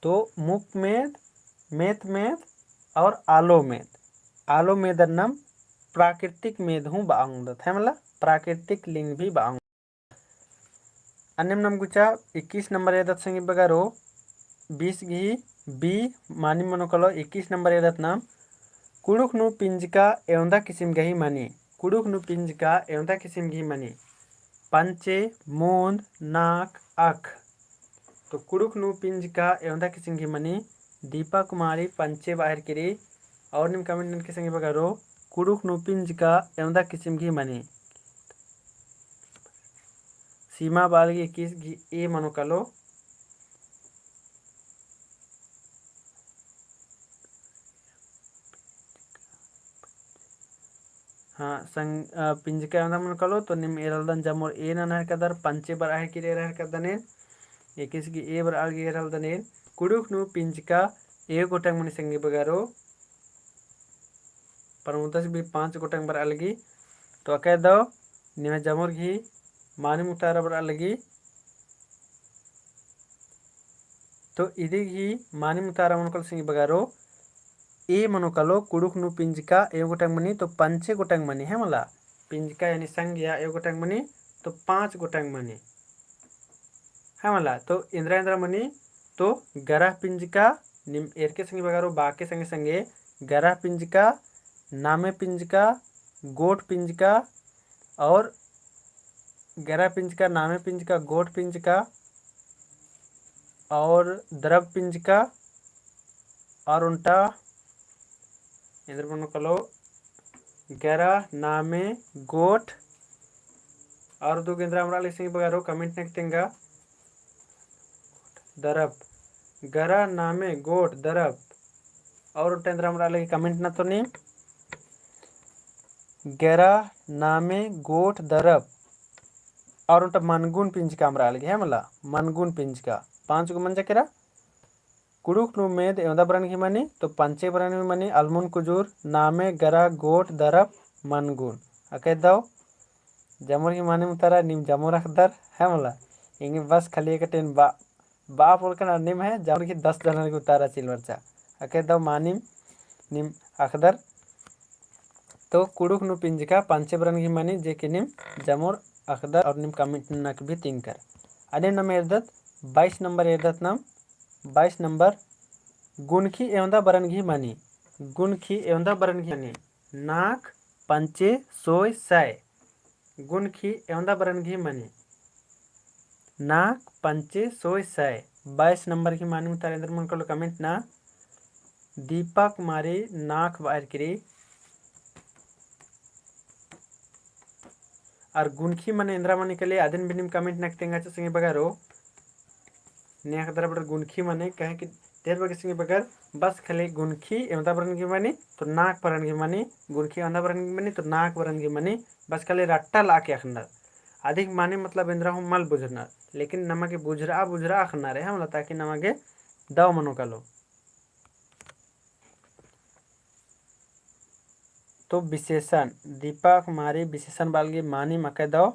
तो मुक मेद, मेत मेद और आलो मेद। आलो मेदन नम प्राकृतिक मेद हूँ बआ ओंगदत, है मला, प्राकृतिक लिंग भी बआ ओंगदत। अन्नेम नम गुचा इक्कीस नंबर एरदत संगी बगरो, बीस गही B, मानिम मनो कालो, इक्कीस नंबर एरदत नम, कुँड़ुख़ नू पिंजका एवंदा किसिम गही मनी। कुँड़ुख़ नू पिंजका एवंदा किसिम गही मनी। पंचे, मुन्द, नाख़, अख़। तो कुँड़ुख़ नू पिंजका एवंदा किसिम गही मनी, दीपा कुमारी पंचे बाहिर किरी, और नीम comment ननके संगी बगरो, कुँड़ुख़ नू पिंजका एवंदा किसिम गही मनी। सीमा बआ लगी इक्कीस गही A मनो कालो। हाँ, संग-, अ, पिंजका एवंदा मनो कालो, तो नीम एरलदन जमुर A नना हेलरकदर, पंचे बरआ हेलरकी एरा हेलरकदन एन, इक्कीस गही A बरआ लगी एरलदन एन, कुँड़ुख़ नू पिंजका एव गोटंग मनी संगी बगरो, प्रमोदस भी पाँच गोटंग बरआ लगी। तो अकय दव, निम्है जमुर गही मानिम उतारा बरआ लगी। तो इदी गही मानिम उतारा मनो कालो संगी बगरो, A मनो कालो, कुँड़ुख़ नू पिंजका एव गोटंग मनी, तो पंचे गोटंग मनी, है मला। पिंजका यानी संग या एव गोटंग मनी, तो पाँच गोटंग मनी। है मला, तो एन्द्रा एन्द्रा मनी, तो गरह पिंजका, नीम एरके संगी बगरो, बाके संगे संगे, गरह पिंजका, नामे पिंजका, गोट पिंजका, और गरह पिंजका, नामे पिंजका, गोट पिंजका, और द्रव पिंजका, और ओन्टा एन्द्रा मनो कालो, गरह, नामे, गोट, और दू गे एन्द्रा अमरा लगी संगी बगरो comment नक तेंगा। दरप, गरह, नामे, गोट, दरप, और ओन्टा एन्द्रा अमरा लगी comment नतोनी। गरह, नामे, गोट, दरप, और ओन्टा मनगुन पिंजका अमरा लगी, है मला, मनगुन पिंजका, पाँच गो मंजा केरा। कुँड़ुख़ नू मेद एवंदा बरन गही मनी, तो पंचे बरन गही मनी, अलमुन कुजूर, नामे, गरह, गोट, दरप, मनगुन। अकय दव, जमुर गही मानिम उतारा, नीम जमुर अख़दर, है मला। एंगे बस खाली एकटेन बा, बा पोलकन अन्नेम है, जमुर गही दस जनर गही उतारा चिल बरचा। अकय दव मानिम, नीम अख़दर, तो कुँड़ुख़ नू पिंजका पंचे बरन गही मनी, जे कि नीम जमुर अख़दर और नीम comment नक भी तिंकर। अन्नेम नम एरदत, बाईस नंबर एरदत नम, बाईस नंबर, गुनखी एवंदा बरन गही मनी। गुनखी एवंदा बरन गही मनी, नाख पंचे सोय सय। गुनखी एवंदा बरन गही मनी, नाख पंचे सोय सय। बाईस नंबर गही मानिम उतारा एन्देर मनो कालो comment ना। दीपा कुमारी नाख बअर किरी। अर गुनखी मने एन्दरा मनी कले अदिन भी नीम comment नक तेंगा चा संगी बगरो। ने अख़दर बड़र गुनखी मने कहे कि तेर बगे संगी बगर बस खाली गुनखी एवंदा बरन गही मनी तो नाख बरन गही मनी, गुनखी एवंदा बरन गही मनी तो नाख बरन गही मनी, बस खाली रट्टा लाके अख़नर। अदिक माने मतलब एन्दरा हूँ मल बुझरनर, लेकिन नमा गे बुझरआ बुझरआ अख़नर है मला, ताकि नमा गे दव मनो कालो। तो विशेषण, दीपा कुमारी विशेषण बआ लगी मानिम अकय दव।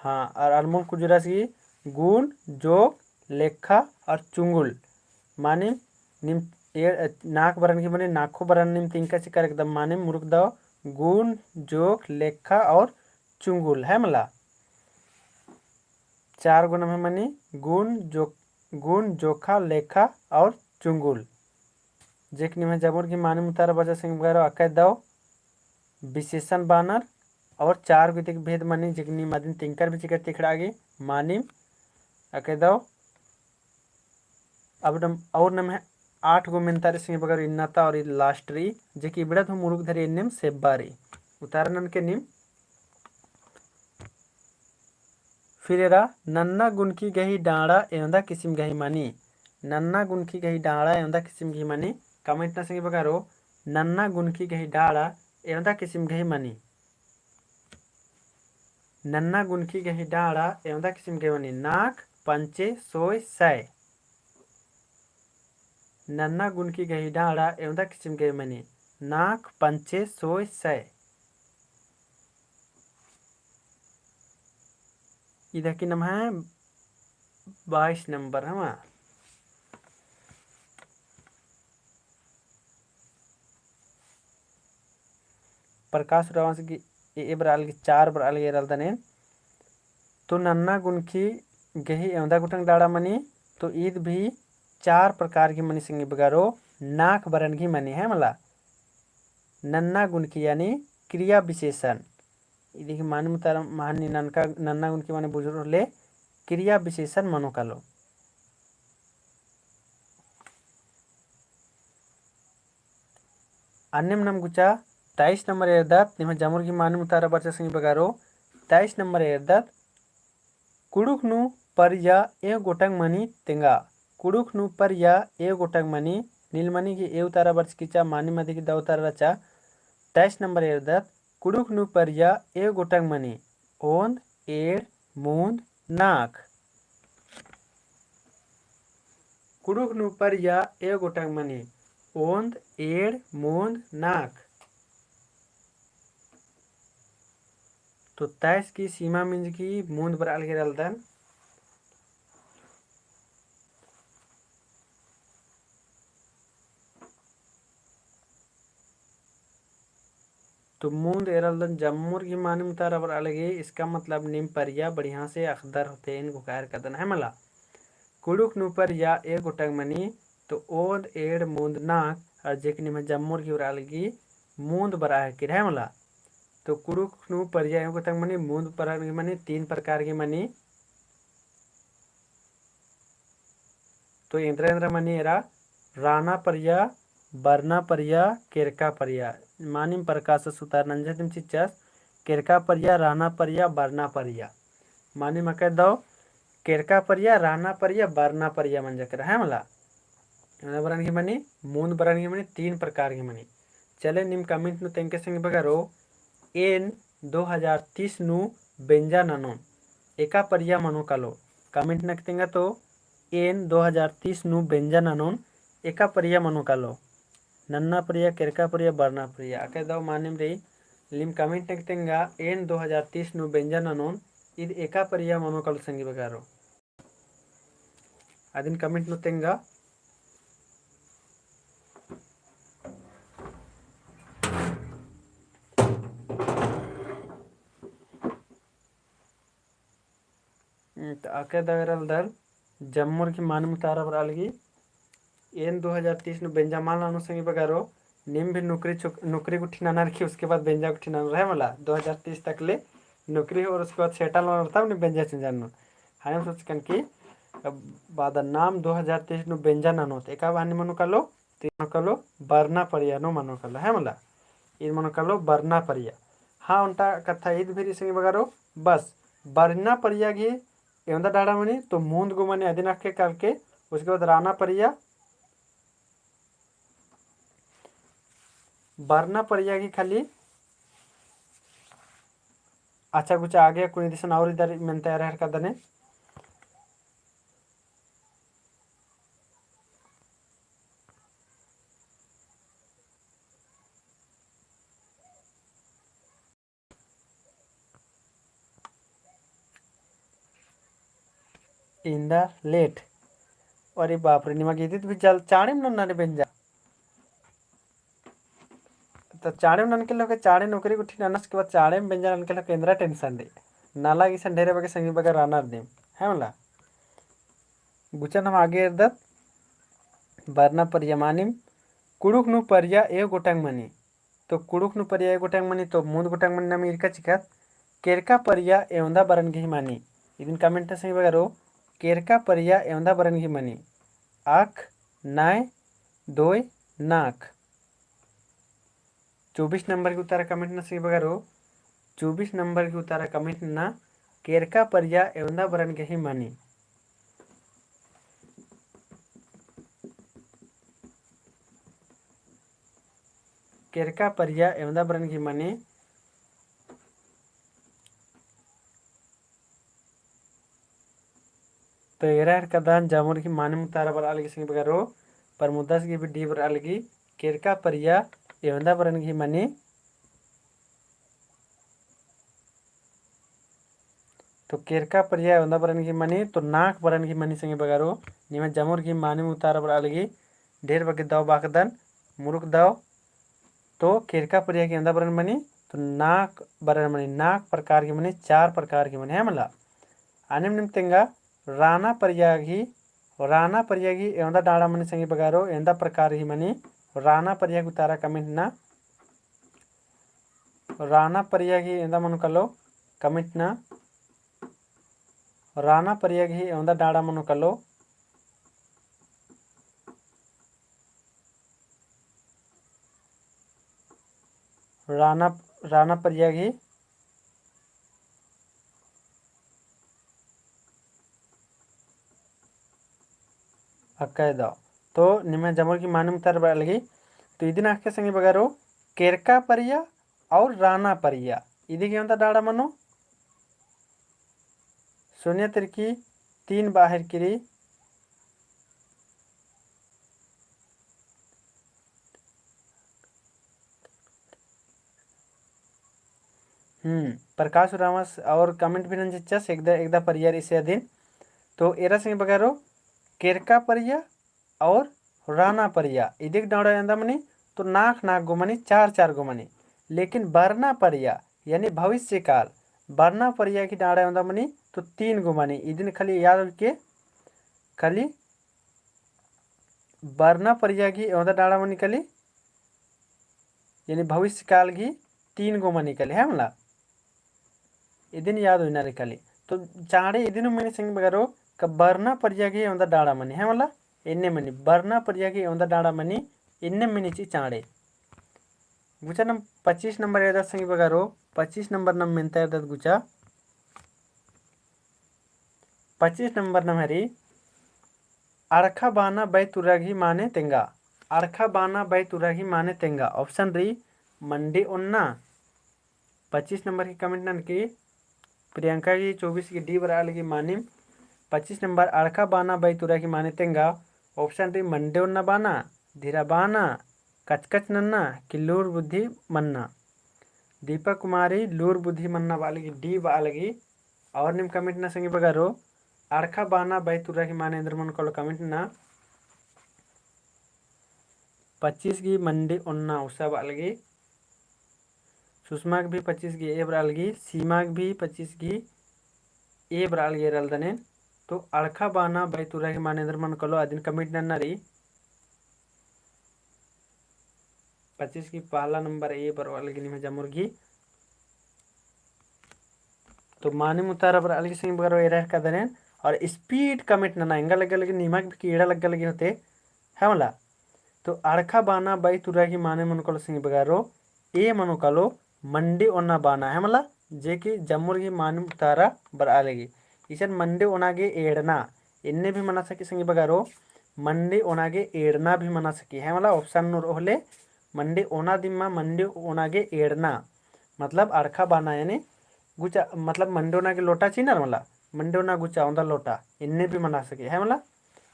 हाँ, और अनमोल कुजूरस गही गुन, जोख, लेखा और चुंगुल। मानिम नीम ए-, नाख बरन गही मनी, नाखो बरन नीम तिंका चिकर एकदम मानिम मुरुख दव गुन, जोख, लेखा और चुंगुल है मला। चार गो नम्है मनी गुन, जो-, गुन, जोखा, लेखा और चुंगुल। जेक निम्है जमुर गही मानिम उतारा बरचा संगी बगरो अकय दव विशेषण बानर और चार गो इदिक भेद मनी जेक नीम अदिन तिंकर भी चिकर तिखड़ा गे मानिम अकय दव। अब नम-, और नम्है आठ गो मेन्तारी संगी बगरो इन्ना ता और ई last रई, जेक इबड़ा धो मुरुख धरी एन्नेम सेब्बा रई। उतारा ननके नीम। फिर एरा नन्ना गुनखी गही डाँड़ा एवंदा किसिम गही मनी। नन्ना गुनखी गही डाँड़ा एवंदा किसिम गही मनी। Comment ना संगी बगरो, नन्ना गुनखी गही डाँड़ा एवंदा किसिम गही मनी। नन्ना गुनखी गही डाँड़ा एवंदा किसिम गही मनी। नाख पंचे सोय सय। नन्ना गुनखी गही डाँड़ा एवंदा किसिम गही मनी। नाख पंचे सोय सय। इदा की नम्है बाईस नंबर हमा। प्रकाश उराँवस गही ए, ए बरआ लगी, चार बरआ लगी एरा लगदन एन। तो नन्ना गुनखी गही एवंदा गोटंग डाँड़ा मनी, तो ईद भी चार प्रकार गही मनी संगी बगरो, नाख बरन गही मनी है मला। नन्ना गुनखी यानी क्रिया विशेषण। इदी गही मानिम उतारा महन्नी ननका, नन्ना गुनखी मने बुझुर होले क्रिया विशेषण मनो कालो। अन्नेम नम गुचा तेईस नंबर एरदत, निम्है जमुर गही मानिम उतारा बरचा संगी बगरो, तेईस नंबर एरदत, कुँड़ुख़ नू परिया एव गोटंग मनी तेंगा। कुँड़ुख़ नू परिया एव गोटंग मनी, नीलमणि गही ए उतारा बरचकी चा, मानिम अदी गही दव उतारा रहचा। तेईस नंबर एरदत, कुँड़ुख़ नू परिया एव गोटंग मनी, ओन्द, एंड़, मून्द, नाख़। कुँड़ुख़ नू परिया एव गोटंग मनी, ओन्द, एंड़, मून्द, नाख़। तो तेईस गही सीमा मिंजकी मून्द बरआ लगी एरा लगदन। तो मून्द एरा लगदन जम्मुर गही मानिम उतारा बरआ लगी, इसका मतलब नीम परिया बढ़िया से अख़दर होते एन घोखायर कदन है मला। कुँड़ुख़ नू परिया एव गोटंग मनी, तो ओन्द, एंड़, मून्द, नाख़, और जेक निम्है जम्मुर गही बरआ लगी मून्द बरआ हेकिर है मला। तो कुँड़ुख़ नू परिया एव गोटंग मनी, मून्द बरआ लगी मनी, तीन प्रकार गही मनी। तो एन्दरा एन्दरा मनी एरा, राना परिया, बरना परिया, केरका परिया। मानिम प्रकाशस उतारा नंजर दिम चिच्चस, केरका परिया, राना परिया, बरना परिया। मानिम अकय दव, केरका परिया, राना परिया, बरना परिया मंजा केरा है मला। एवंदा बरन गही मनी, मून्द बरन गही मनी, तीन प्रकार गही मनी। चले नीम comment नू तेंगके संगी बगरो, एन दो हजार तीस नू बेंजा ननोन एका परिया मनो कालो। Comment नक तेंगा तो एन दो हजार तीस नू बेंजा ननोन एका परिया मनो कालो। नन्ना परिया, केरका परिया, बरना परिया। अकय दव मानिम रई, नीम comment नक तेंगा एन दो हजार तीस नू बेंजा ननोन ईद एका परिया मनो कालो संगी बगरो। अदिन comment नू तेंगा। हम्म, तो अकय दव एरा लगदर जम्मुर गही मानिम उतारा बरआ लगी। एन दो हजार तीस नू बेंजा मल ननोत संगी बगरो, नीम भी नौकरी चुक-, नौकरी गुट्ठी ननर की, उसके बाद बेंजा गुट्ठी ननर है मला, दो हजार तीस तक ले नौकरी और उसके बाद settle होनर तब नीम बेंजा चुंजा ननोत। हाँ, नीम सोचकन की अब बाद नाम दो हजार तीस नू बेंजा ननोत, एका बहाने मनो कालो, तो मनो कालो बरना परिया नू मनो कालो, है मला, ईद मनो कालो बरना परिया। हाँ, ओन्टा कत्था ईद भी रई संगी बगरो, बस बरना परिया गही एवंदा डाड़ा मनी, तो मुन्द गो मनी अदिन अख़के कालके, उसके बाद राना परिया, बरना परिया गही खाली अच्छा गुचा आगे कुनी दिसन और इधर मेन्ता रहर का दने। In the late। अरे बाप रे, निमा गे इदित भी जल चाड़ेम नन्ना रे बेंजा। तो चाड़ेम ननके लोके चाड़े नौकरी गुट्ठी ननस के बाद चाड़ेम बेंजा ननके लोके एन्दरा tension दे। नाला गिसन ढेरे बगे संगी बगे रानर दिम। है मला? गुचा नाम आगे एरदत। बरना परिया मानिम कुँड़ुख़ नू परिया एव गोटंग मनी। तो कुँड़ुख़ नू परिया एव गोटंग मनी, तो मुन्द गोटंग मनी नाम ईरका चिखत। केरका परिया एवंदा बरन गही मनी। इदिन comment नना संगी बगरो, केरका परिया एवंदा बरन गही मनी। अख, नय, दोय, नाख। चौबीस नंबर गही उतारा comment नना संगी बगरो, चौबीस नंबर गही उतारा comment नना, केरका परिया एवंदा बरन गही मनी। केरका परिया एवंदा बरन गही मनी। तो एरा एरका दन जमुर गही मानिम उतारा बरआ लगी संगी बगरो, परमुदास गही भी डी बरआ लगी, केरका परिया एवंदा बरन गही मनी। तो केरका परिया एवंदा बरन गही मनी, तो नाख बरन गही मनी संगी बगरो, निमा जमुर गही मानिम उतारा बरआ लगी, ढेर बग्गे दव बाकदन, मुरुक दव, तो केरका परिया गही एवंदा बरन मनी, तो नाख बरन मनी, नाख प्रकार गही मनी, चार प्रकार गही मनी, है मला। आनिम नीम तेंगा राना परिया गही, राना परिया गही एवंदा डाड़ा मनी संगी बगरो, एवंदा प्रकार गही मनी, राना परिया गही उतारा comment नना, राना परिया गही एवंदा मनो कालो comment नना, राना परिया गही एवंदा डाड़ा मनो कालो। राना, राना परिया गही अक्का दव। तो निमा जमुर गही मानिम उतारा बरआ लगी। तो इदिन अख़के संगी बगरो, केरका परिया और राना परिया। इदी गही एवंदा डाड़ा मनो। सोनिया तिर्की तीन बाहर किरी। हम्म, प्रकाश उराँवस और comment भी नंजचस, एकदा, एकदा परिया रई से अदिन। तो एरा संगी बगरो, केरका परिया और राना परिया, इदिक डाड़ा एवंदा मनी, तो नाख नाख गो मनी, चार चार गो मनी। लेकिन बरना परिया, यानी भविष्यकाल, बरना परिया गही डाड़ा एवंदा मनी, तो तीन गो मनी। इदिन खाली याद रखे, खाली बरना परिया गही एवंदा डाड़ा मनी खाली, यानी भविष्यकाल गही तीन गो मनी खाली, है मला। इदिन याद उइना रई खाली। तो चाँड़े इदिन मनी संगी बगरो का बरना परिया गही एवंदा डाड़ा मनी, है मला। एन्ने मनी, बरना परिया गही एवंदा डाड़ा मनी, एन्ने मनी ची चाँड़े। गुचा नम पच्चीस नंबर एरदत संगी बगरो, पच्चीस नंबर नम मेन्ता एरदत गुचा। पच्चीस नंबर नम्हरी, अड़खा बाना बै तुरा गही माने तेंगा। अड़खा बाना बै तुरा गही माने तेंगा। Option रई मंडी ओन्ना। पच्चीस नंबर की comment ननकी प्रियंका की चौबीस की डी बरआ लगी मानिम। पच्चीस नंबर अड़खा बाना बै तुरा गही माने तेंगा। Option रई मंडी ओन्ना बाना, धिरा बाना, कचकच नन्ना कि लूर बुद्धि मन्ना। दीपक कुमारी लूर बुद्धि मन्ना बआ लगी, डी बआ लगी। और नीम comment नना संगी बगरो, अड़खा बाना बै तुरा गही माने एन्दर मनो कालो comment नना। पच्चीस गही मंडी ओन्ना उसा बआ लगी। सुषमा गही भी पच्चीस गही ए बरआ लगी, सीमा गही भी पच्चीस गही ए बरआ लगी एरा लगदन एन। तो अड़खा बाना बै तुरा गही माने एन्दर मनो कालो अदिन comment नन्ना रई। पच्चीस की पहला नंबर A बरआ लगी निम्है जम्मोर गही। तो मानिम उतारा बरआ लगी संगी बगरो एरा हेरका दनेन। और speed comment नना, एंगा लग्गा लगी निमा गे भी कीड़ा लग्गा लगी होते, है मला। तो अड़खा बाना बई तुरा गही माने मनो कालो संगी बगरो, A मनो कालो मंडी ओना बाना, है मला, जे कि जम्मोर गही मानिम उतारा बरआ लगी। इसन मंडी ओना गे एड़ना, एन्ने भी मना सकी संगी बगरो, मंडी ओना गे एड़ना भी मना सकी, है मला। Option नू रओ होले मंडी ओना दिम मा, मंडी ओना गे एड़ना, मतलब अड़खा बाना यानी गुचा, मतलब मंडी ओना गे लोटा चिअनर मला, मंडी ओना गुचा ओन्दा लोटा, एन्ने भी मना सकी, है मला।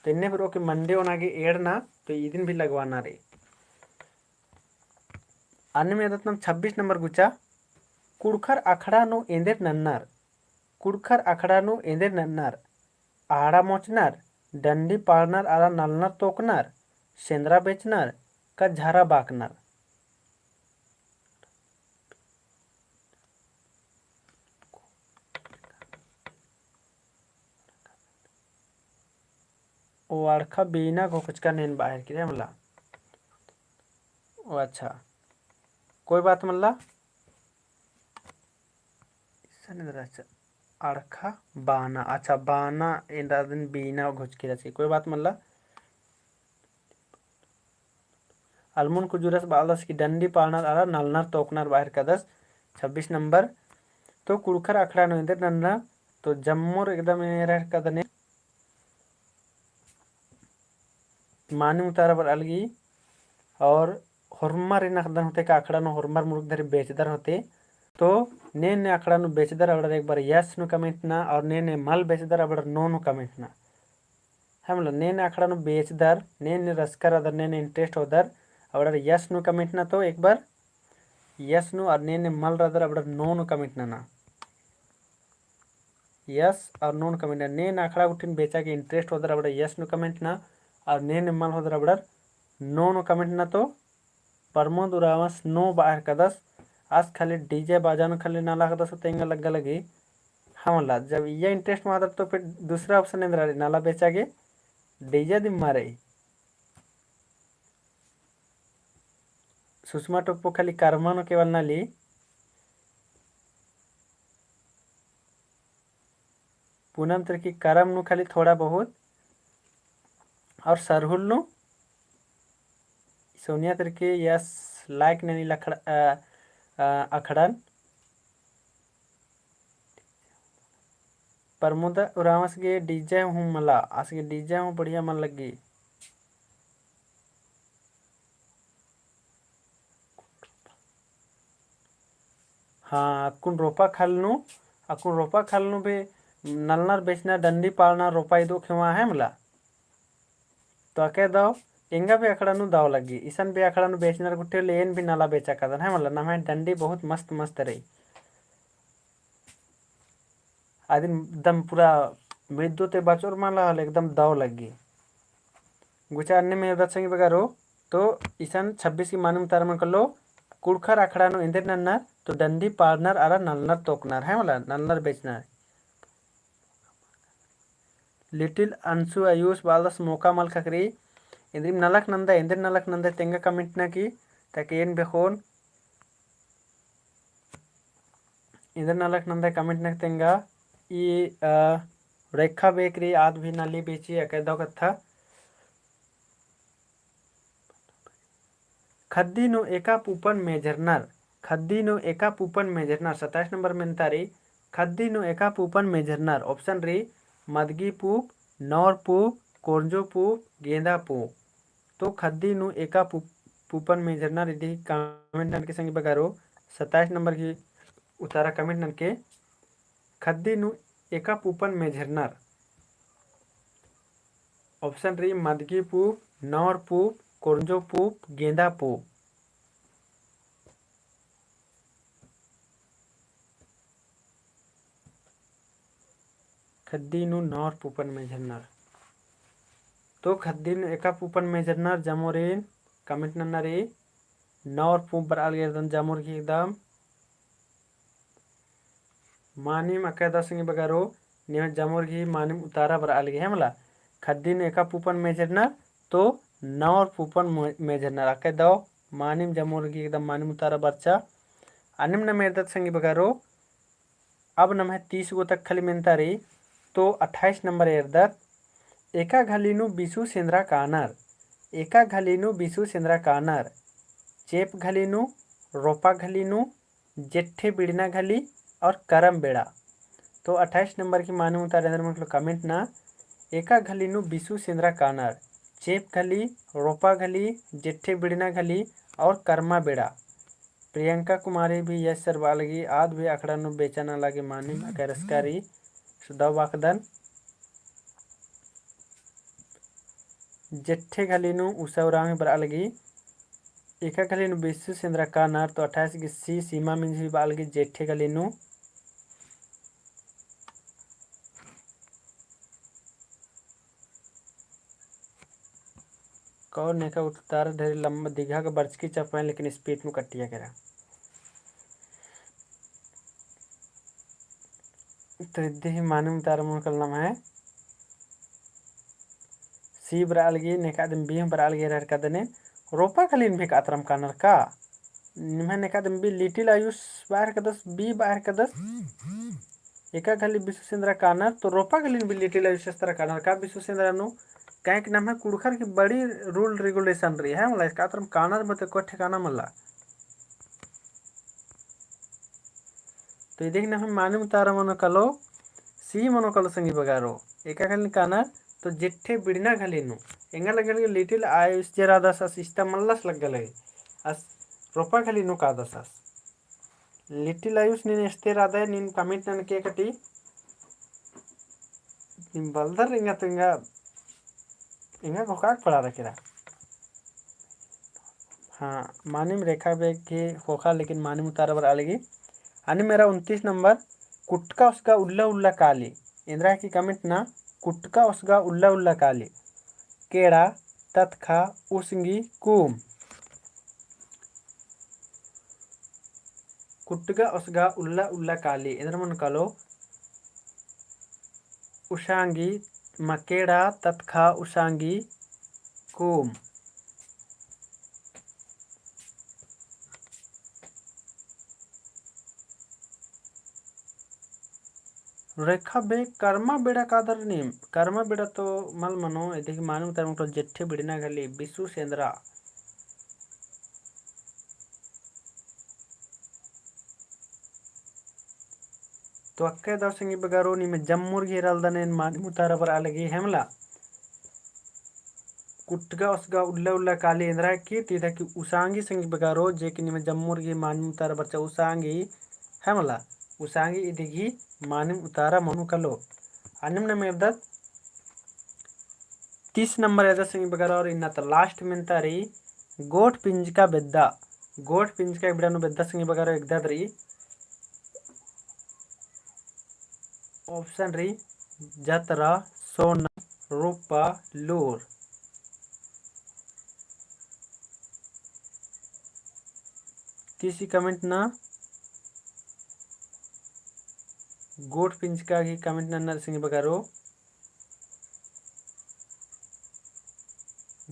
तो एन्ने भी रओ कि मंडी ओना गे एड़ना, तो इदिन भी लगवाना रई। अन्नेम एदत नाम छब्बीस नंबर गुचा, कुँड़ुख़र अखड़ा नू एन्देर नन्नर, कुँड़ुख़र अखड़ा नू एन्देर नन्नर, अहड़ा मोचनर, डंडी पाड़नर अरा नलनर तोकनर, सेंदरा बेचनर, का झरा बाकनर। ओ अड़खा बीना घोकचका नेन बाहर किरे मला। ओ अच्छा, कोई बात मल्ला। इसन इधर अच्छा, अड़खा बाना, अच्छा बाना एन्दा दिन बीना घोचकी रहची, कोई बात मल्ला। अलमुन कुजुरस बालदस की डंडी पाड़नर अरा नलनर तोकनर बाहर कदस छब्बीस नंबर। तो कुँड़ुख़र अखड़ा नू एन्देर नन्ना, तो जम्मोर एकदम एरा हेरका दने। मानिम उतारा बरआ लगी। और होरमर इन्ना ख़द्दन होते का अखड़ा नू होरमर मुरुख धरी बेचदर होते। तो ने ने अखड़ा नू बेचदर अबड़र एक बार yes नू comment ना, और ने ने मल बेचदर अबड़र no नू comment ना। है मला, ने ने अखड़ा नू बेचदर, ने ने रसकर अदर, ने ने interest होदर, अबड़र yes नू comment ना, तो एक बार yes नू, और ने ने मल रअदर अबड़र no नू comment नना। Yes और no नू comment नना। ने ने अखड़ा गुट्ठिन बेचा गे interest होदर अबड़र yes नू comment ना, और ने ने मल होदर अबड़र no नू comment ना। तो प्रमोद उराँवस no बाहर कदस। आस खाली DJ बाजा नू खाली नलख दस तेंगा लग्गा लगी। हाँ मला, जब इया interest मादर तो फिर दूसरा option एन्दरा रई, नला बेचा गे DJ दिम मा रई। सुषमा टोप्पो खाली करमा नू केवल नली। पूनम तिर्की करम नू खाली थोड़ा बहुत, और सरहुल नू सोनिया तिर्की yes like ननी लखड़-, अ, अ, अखड़न। प्रमोद उराँवस गे DJ हूँ मला, आस गे DJ हूँ बढ़िया मल लग्गी। हाँ, अक्कुन रोपा खल नू, अक्कुन रोपा खल नू भी नलनर बेचना, डंडी पाड़ना, रोपा इदो खेवा है मला। तो अके दव, एंगा भी अखड़ा नू दव लग्गी। इसन भी अखड़ा नू बेचनर गुट्ठी होले एन भी नला बेचा कादन है मला। नम्है डंडी बहुत मस्त मस्त रई। अदिन एकदम पूरा मेद्दो ते बचोर मला होले एकदम दव लग्गी। गुचा अन्नेम एदत संगी बगरो, तो इसन छब्बीस की मानिम उतारा मनो कालो, कुँड़ुख़र अखड़ा नू एन्देर नन्नर, तो डंडी पाड़नर अरा नलनर तोकनर, है मला, नलनर बेचनर। Little अंशु आयुष बालदस मौका मल ख़क्खरी, एन्देरिम नलख नन्दा, एन्देर नलख नन्दा तेंगा comment ना की, ताकि एन बेखोन, एन्देर नलख नन्दा comment नक तेंगा। ई, अ, रेखा बेकरी आद भी नली बेची अके दव कत्था। खद्दी नू एका पूपन मेझरनर, खद्दी नू एका पूपन मेझरनर, सत्ताईस नंबर मेन्ता रई, खद्दी नू एका पूपन मेझरनर। Option रई, मदगी पूप, नौर पूप, कोरंजो पूप, गेंदा पूप। तो खद्दी नू एका पू-, पूपन मेझरनर इदी comment ननके संगी बगरो, सत्ताईस नंबर की उतारा comment ननके, खद्दी नू एका पूपन मेझरनर। Option रई मदगी पूप, नौर पूप, कोरंजो पूप, गेंदा पूप। खद्दी नू नौर पूपन मेझरनर। तो खद्दी नू एका पूपन मेझरनर जमोरिन comment नन्ना रई। नौर पूप बरआ लगी एकदम जमोर गही एकदम। मानिम अके दव संगी बगरो, निम्है जमोर गही मानिम उतारा बरआ लगी है मला। खद्दी नू एका पूपन मेझरनर, तो नौर पूपन मो-, मेझरनर। अके दव मानिम जम्मोर गे एकदम मानिम उतारा बरचा। अन्नेम नम एरदत संगी बगरो, अब नम्है तीस गो तक खाली मेन्ता रई, तो अट्ठाईस नंबर एरदत। एका घली नू बिसु सेंदरा कानर, एका घली नू बिसु सेंदरा कानर, चेंप घली नू, रोपा घली नू, जेठे बिड़ना घली और करम बेड़ा। तो अट्ठाईस नंबर की मानिम उतारा एन्देर मनो कालो comment ना, एका घली नू बिसु सेंदरा कानर, चेंप घली, रोपा घली, जेठे बिड़ना घली और करमा बेड़ा। प्रियंका कुमारी भी yes sir बआ लगी, आद भी अखड़ा नू बेचा नना लगी मानिम अकरस्कारी सुदाव बाकदन। जेठे घली नू उषा उराँव बरआ लगी, एका घली नू बिसु सेंदरा कानर, तो अट्ठाईस गे C सीमा मिंज भी बआ लगी जेठे घली नू। कौन नेका उत्तर ढेर लंबा दिघा के बरचकी चपाएन, लेकिन speed नू कटिया केरा। तो इद्दे ही मानिम उतारा मनो कालो नम्है C बरआ लगी, नेका दिम B हूँ बरआ लगी रहर कदने। रोपा घली नू भी कातरम कानर का? निम्है नेका दिम B लिटिल आयुष बआ रहर कदस, B बआ रहर कदस। एका घली बिसु सेंदरा कानर, तो रोपा घली नू भी लिटिल आयुष एसतरा कानर का बिसु सेंदरा नू? काहे कि नम्है कुँड़ुख़र की बड़ी rule regulation रई है, मला कातरम कानर मते कोई ठिकाना मला। तो इद्दे ही नम्है मानिम उतारा मनो कालो, C मनो कालो संगी बगरो। एका घली नू कानर, तो जेठे बिड़ना घली नू। एंगा लग्गा लगी लिटिल आयुष जे रअदस आस इस्ता मल्लस लग्गा लगी। आस रोपा घली नू कादस आस। लिटिल आयुष नीन एस्ते रअदय, नीन comment ननके कटी। नीन बलदर एंगा तो एंगा, एंगा घोखाक पड़ा रखेरा। हाँ, मानिम रेखा बेग के ख़ोख़ा, लेकिन मानिम उतारा बरआ लगी। अन्नेम एरा उनतीस नंबर, कुटका ओसगा उल्ला उल्ला काली। एन्देरा की comment ना, कुटका ओसगा उल्ला उल्ला काली। केड़ा, ततखा, उसंगी, कूम। कुटका ओसगा उल्ला उल्ला काली। एन्देर मनो कालो, उसांगी, मकेड़ा, ततखा, उसांगी, कूम। रेखा बेग करमा बेड़ा कादर नीम, करमा बेड़ा तो मल मनो, इद्दे ही मानिम उतारा मनो कालो जेठे बिड़ना घली, बिसु सेंदरा। तो अक्के दव संगी बगरो निम्है जम्मुर गही एरालदन एन मानिम उतारा बरआ लगी है मला। कुटका ओसगा उल्ला उल्ला काली एन्देरा की, तो इदा की उसांगी संगी बगरो, जे की निम्है जम्मुर गही मानिम उतारा बरचा उसांगी है मला। उसांगी इदी गही मानिम उतारा मनो कालो। अन्नेम नम एरदत तीस नंबर एरदत संगी बगरो, और इन्ना ता last मेन्ता रई गोट पिंजका बेद्दा। गोट पिंजका इबड़ा नू बेद्दा संगी बगरो एकदा रई। Option रई जतरा, सोना, रूपा, लूर। तीसी comment ना गोट पिंजका गही comment नन्नर संगी बगरो।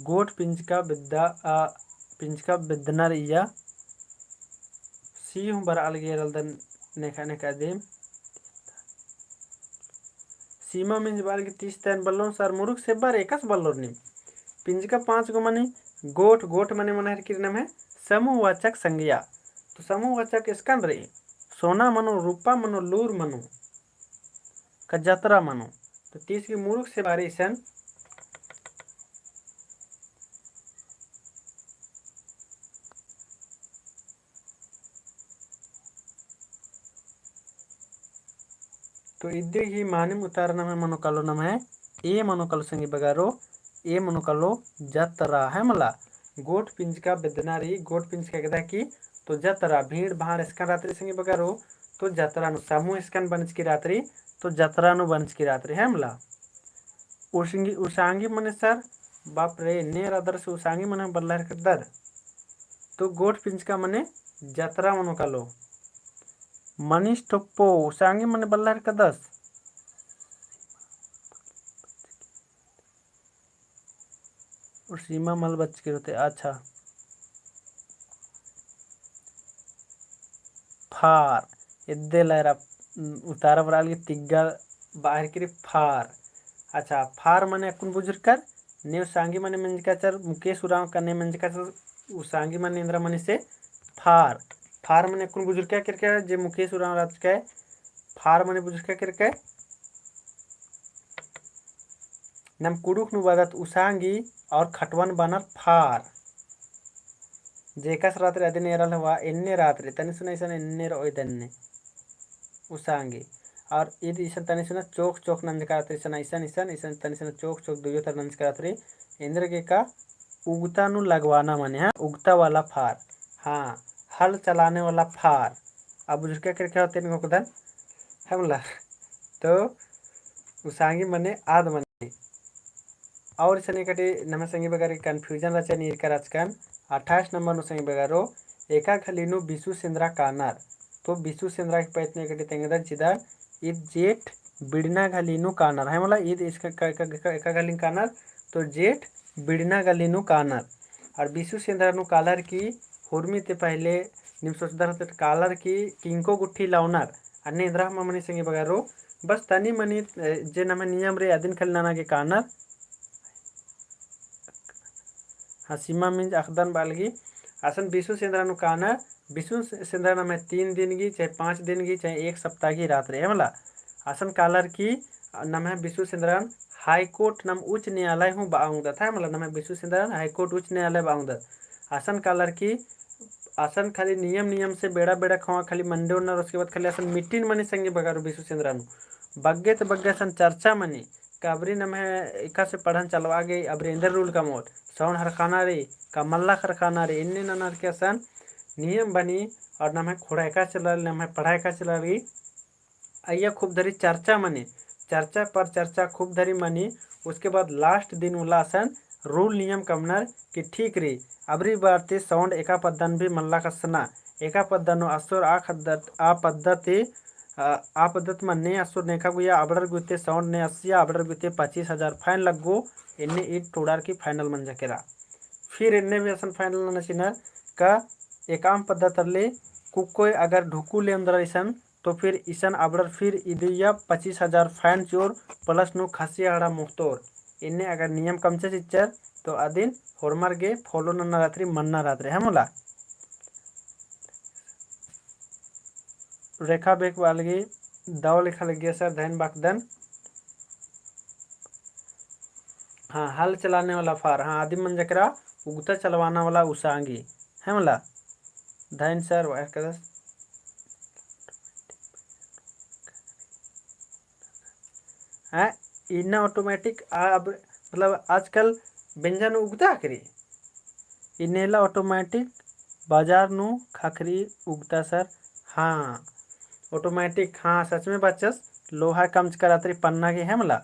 गोट पिंजका बेद्दा, आ, पिंजका बेद्दना रई इया। सी हूँ बरआ लगी एरालदन नेखा नेखा दिम। सीमा मिंज बआ लगी तीस तैन बल्लोन सर मुरुख से बार एकासे बल्लोर नीम। पिंजका पाँच गो मनी गोट, गोट मने मना हरकी नम्है समूहवाचक संज्ञा। तो समूहवाचक एसकन रई, सोना मनो, रूपा मनो, लूर मनो, का जतरा मनो। तो तीस गही मुरुख से बार इसन। तो इदी गही मानिम उतारा नम्है मनो कालो नम्है ए मनो कालो संगी बगरो, ए मनो कालो जतरा है मला। गोट पिंजका बेद्दना रई, गोट पिंजका एकदा की तो जतरा, भीड़ भाड़ एसकन रात रई संगी बगरो, तो जतरा नू समूह एसकन बनचकी रात रई, तो जतरा नू बनचकी रात रई है मला। उसांगी, उसांगी मने सर, बाप रे, ने रअदर से उसांगी मने बल्ला हरकदर। तो गोट पिंजका मने जतरा मनो कालो। मनीष टोप्पो, उसांगी मने बल्ला हरकदस। और सीमा मल बचकी रहते, अच्छा। फार। एद्दे लहरा उतारा बरआ लगी तिग्गा बाहर किरी फार। अच्छा, फार मने अक्कुन बुझुरकर, ने उसांगी मने मेंजका चर, मुकेश उराँव का ने मेंजका चर, उसांगी मने एन्दरा मनी से फार। फार मने अक्कुन बुझुरका केरका, जे मुकेश उराँव रहचका, फार मने बुझुरका केरका। नम कुँड़ुख़ नू बअदत उसांगी और खटवन बअनर फार। जे एकासे रहत रई अदिन एरा लहवा, एन्ने रहत रई, तनी सुना इसन एन्ने रओ इदन्ने। उसांगी। और ईद इसन तनी सुना चोख चोख नंजका रहत रई, इसन, इसन, इसन, इसन तनी सुना चोख चोख दुइयो तरा नंजका रहत रई। एन्देरगे का उगता नू लगवाना मने, हाँ, उगता वाला फार। हाँ, हल चलाने वाला फार। अब बुझुरका केरका होते नहीं घोकदन, है मला। तो उसांगी मने आद मने। और इसन एकटी नम्है संगी बगर confusion रहचा नीर का रहचकन, अट्ठाईस नंबर नू संगी बगरो, एका घली नू बिसु सेंदरा कानर। तो बिसु सेंदरा के पैत नू एकटी तेंगदन चिदर, ईद जेठ बिड़ना घली नू कानर। है मला, ईद इसका, का, का, का, एका घली कानर, तो जेठ बिड़ना घली नू कानर। और बिसु सेंदरा नू कालर की हुरमी ते पहले नीम सोचदर रहचर कालर की किंको गुट्ठी लौनर। अन्ने एन्दरा हूँ मनी संगी बगरो, बस तनी मनी, ए, जे नम्है नियम रई अदिन खली नना गे कानर। हाँ, सीमा मिंज अख़दन बआ लगी। असन बिसु सेंदरा नू कानर, बिसु से-, सेंदरा नम्है तीन दिन गी, चाहे पाँच दिन गी, चाहे एक सप्ताह गी रहत रई, है मला। असन कालर की नम्है बिसु सेंदरान High Court नम उच्च न्यायालय हूँ बआ ओंगदत, है मला, नम्है बिसु सेंदरान High Court उच्च न्यायालय बआ ओंगदत। असन कालर की असन खाली नियम, नियम से बेड़ा, बेड़ा ख़वा खाली मंडे ओनर, उसके बाद खाली असन meeting मनी संगी बगरो बिसु सेंदरा नू। बग्गे ते बग्गे असन चर्चा मनी, का अबरी नम्है एकासे पड़हन चलवा गे, अबरी एन्देर rule कमओर, sound हरखाना रई, का मल्ला हरखाना रई, एन्ने ननर के असन नियम बनी, और नम्है ख़ोंड़हा एकासे चला रई, नम्है पड़हा एकासे चला रई, अइय्या खूब धरी चर्चा मनी, चर्चा पर चर्चा खूब धरी मनी। उसके बाद last दिन उल्ला असन rule नियम कमनर कि ठीक रई, अबरी बार ती sound एका पद्दन भी मल्ला कस्सना, एका पद्दन नू असोर आ खद्दत, आ पद्दत ती, अ, आ पद्दत मन्ने असोर नेखा गुइया अबड़र गुइते sound ने अस्सिया, अबड़र गुइते पच्चीस हजार fine लग्गो, एन्ने ईद टोड़र की final मंजा केरा। फिर एन्ने भी असन final नना चिनर का एकाम पद्दत ले कुक्कोय अगर ढुकु ले ओन्दरर इसन तो फिर इसन अबड़र फिर इदिया पच्चीस हजार fine चिओर plus नू खसिया हड़ा मोख़तोर। एन्ने अगर नियम कमचा चिच्चर तो अदिन होरमर गे follow नन्ना रहत रई, मन्ना रहत रई, है मला। रेखा बेक बआ लगी दव लेखा लग्गिया sir, धैन बअदन। हाँ, हल चलाने वाला फार, हाँ, अदिम मंजा केरा उगता चलवाना वाला उसांगी, है मला। धैन sir, वायर कदस। हैं, इन्ना automatic आ, अब, मतलब, आजकल बेंजा नू उगता ख़क्खरी। इन्नेला automatic बाजार नू ख़क्खरी उगता sir। हाँ, automatic, हाँ, सच में बाचस, लोहा कमचका रहत रई पन्ना गे, है मला।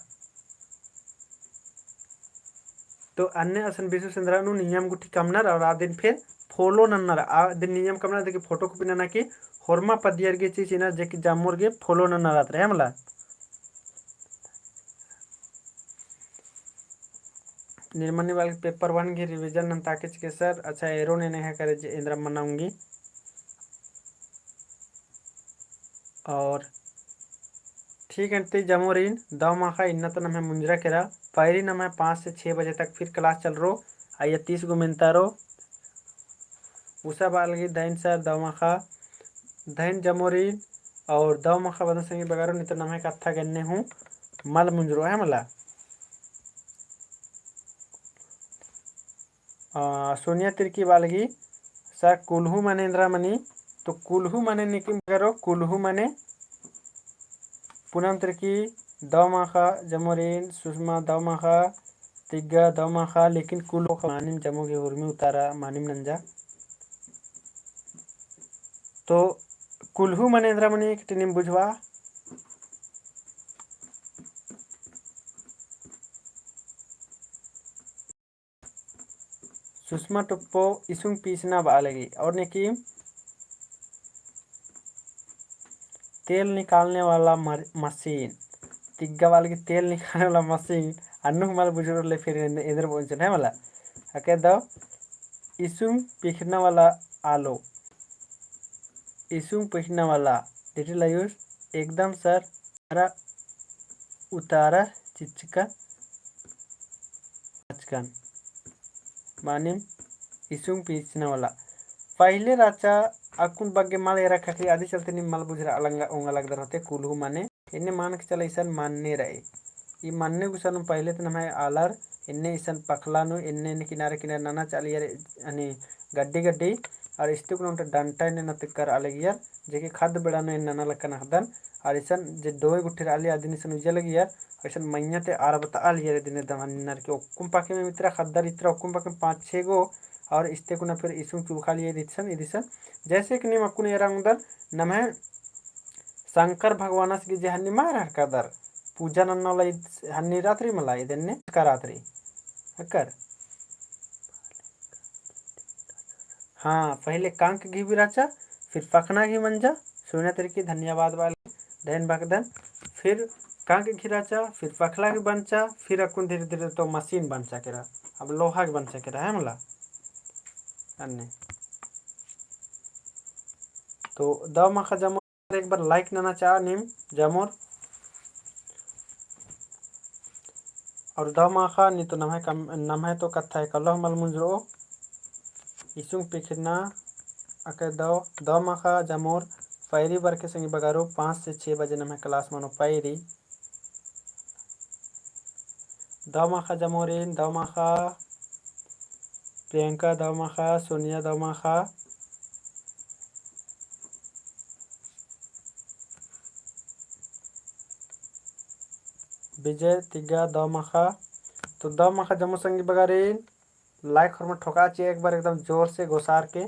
तो अन्ने असन बिसु सेंदरा नू नियम गुट्ठी कमनर और आ दिन फिर follow नन्नर, आ दिन नियम कमनर, देखिए photocopy नना कि होरमा पद्दियर गे चीज इनर जे कि जम्मोर गे follow नन्ना रहत रई, है मला। निर्मनी वाले paper one गे revision नन्ता के चिके sir, अच्छा, एरो ने नेहा करे जे एन्दरा मना ओंगी। और ठीक है, ती जमोरिन दव माखा इन्ना तो नम्है मुंजरा केरा, पैरी नम्है पाँच से छः बजे तक फिर class चलरो, अइय्या तीस गो मेन्ता रो। उसा बआ लगी धैन sir दव माखा, धैन जमोरिन और दव माखा बअदन संगी बगरो, नी तो नम्है कत्था गन्ने हूँ मल मुंजरो, है मला। आ, सोनिया तिर्की बआ लगी, sir, कुल्हू मने एन्दरा मनी, तो कुल्हू मने निकिम करो, कुल्हू मने पूनम तिर्की, दव माखा, जमोरिन, सुषमा, दव माखा, तिग्गा, दव माखा, लेकिन कुल्हू मानिम जमो गे उर्मी उतारा, मानिम नंजा। तो कुल्हू मने एन्दरा मनी एकटिनिम बुझवा। सुषमा टोप्पो इसुंग पीसना बआ लगी। और ने कि तेल निकालने वाला मर-, मशीन। तिग्गा बआ लगी तेल निकालने वाला मशीन। अन्नु हमारे बुजुर्ग ले फिर एन-, एन्दर बोल चुन है मला। अके दव इसुंग पीखना वाला आलो। इसुंग पिछना वाला, little आयुष, एकदम सर, अरा उतारा चिचका अचकन। मानिम इसुंग पिछना वाला। पहिले राचा अक्कुन बग्गे मल एरा खखरी, अदी चलते नीम मल बुझरा अलंगा ओंगा लगदर होते कुल्हू माने। एन्ने मान के चला इसन मन्ने रई। ई मन्ने गुसन पहिले त नम्है आलर एन्ने इसन पखला नू एन्ने एन्ने किनारे किनारे नना चालियर, यानी गड्डी गड्डी, और इस्ते कुना ओन्टा डंटा एन्ने नतकर आलगियर, जेके खद्द बेड़ा नू एन्ने नना लक्कन अख़दन, और इसन जे डोय गुट्ठी रआली अदिन इसन उज्जा लगियर, और इसन मइय्याँ ते आर बता आलियर दिने दम हन्नर के ओक्कुम पाके में मित्रा खद्दर इत्रा ओक्कुम पाके में पाँच छे गो, और इस्ते कुना फिर इसुंग चुलखा लिए दिसन, इदिसन, जैसे कि नीम अक्कुन एरा ओंगदर, नम्है शंकर भगवानस गे जे हन्नी मार हरकादर, पूजा नन्ना वाला ईद हन्नी रात्रि मला, ईद एन्ने का रात्रि। हकर। हाँ, पहिले कांक घी भी राचा, फिर पखना घी मंजा, सुना तेरे की धन्यवाद वाले, धैन बकदन, फिर कांक घी राचा, फिर पखला घी बंचा, फिर अक्कुन धीरे धीरे तो मशीन बंचा केरा, अब लोहा घी बंचा केरा, है मला? अन्ने। तो दव माखा जमोर एक बार like नना चाहा नीम जमोर। और दव माखा नी तो नम्है कम, नम्है तो कत्था है कल्लो मल मुंजरो। इसुंग पिखना अके दव, दव माखा जमोर पैरी बरके संगी बगारो पाँच से छः बजे नम्है class मनो पैरी। दव माखा जमोरिन, दव माखा प्रियंका, दव माखा सोनिया, दव माखा विजय तिग्गा, दव माखा। तो दव माखा जमो संगी बगारिन, like होरमा ठोका चे एक बार एकदम जोर से गोसार के।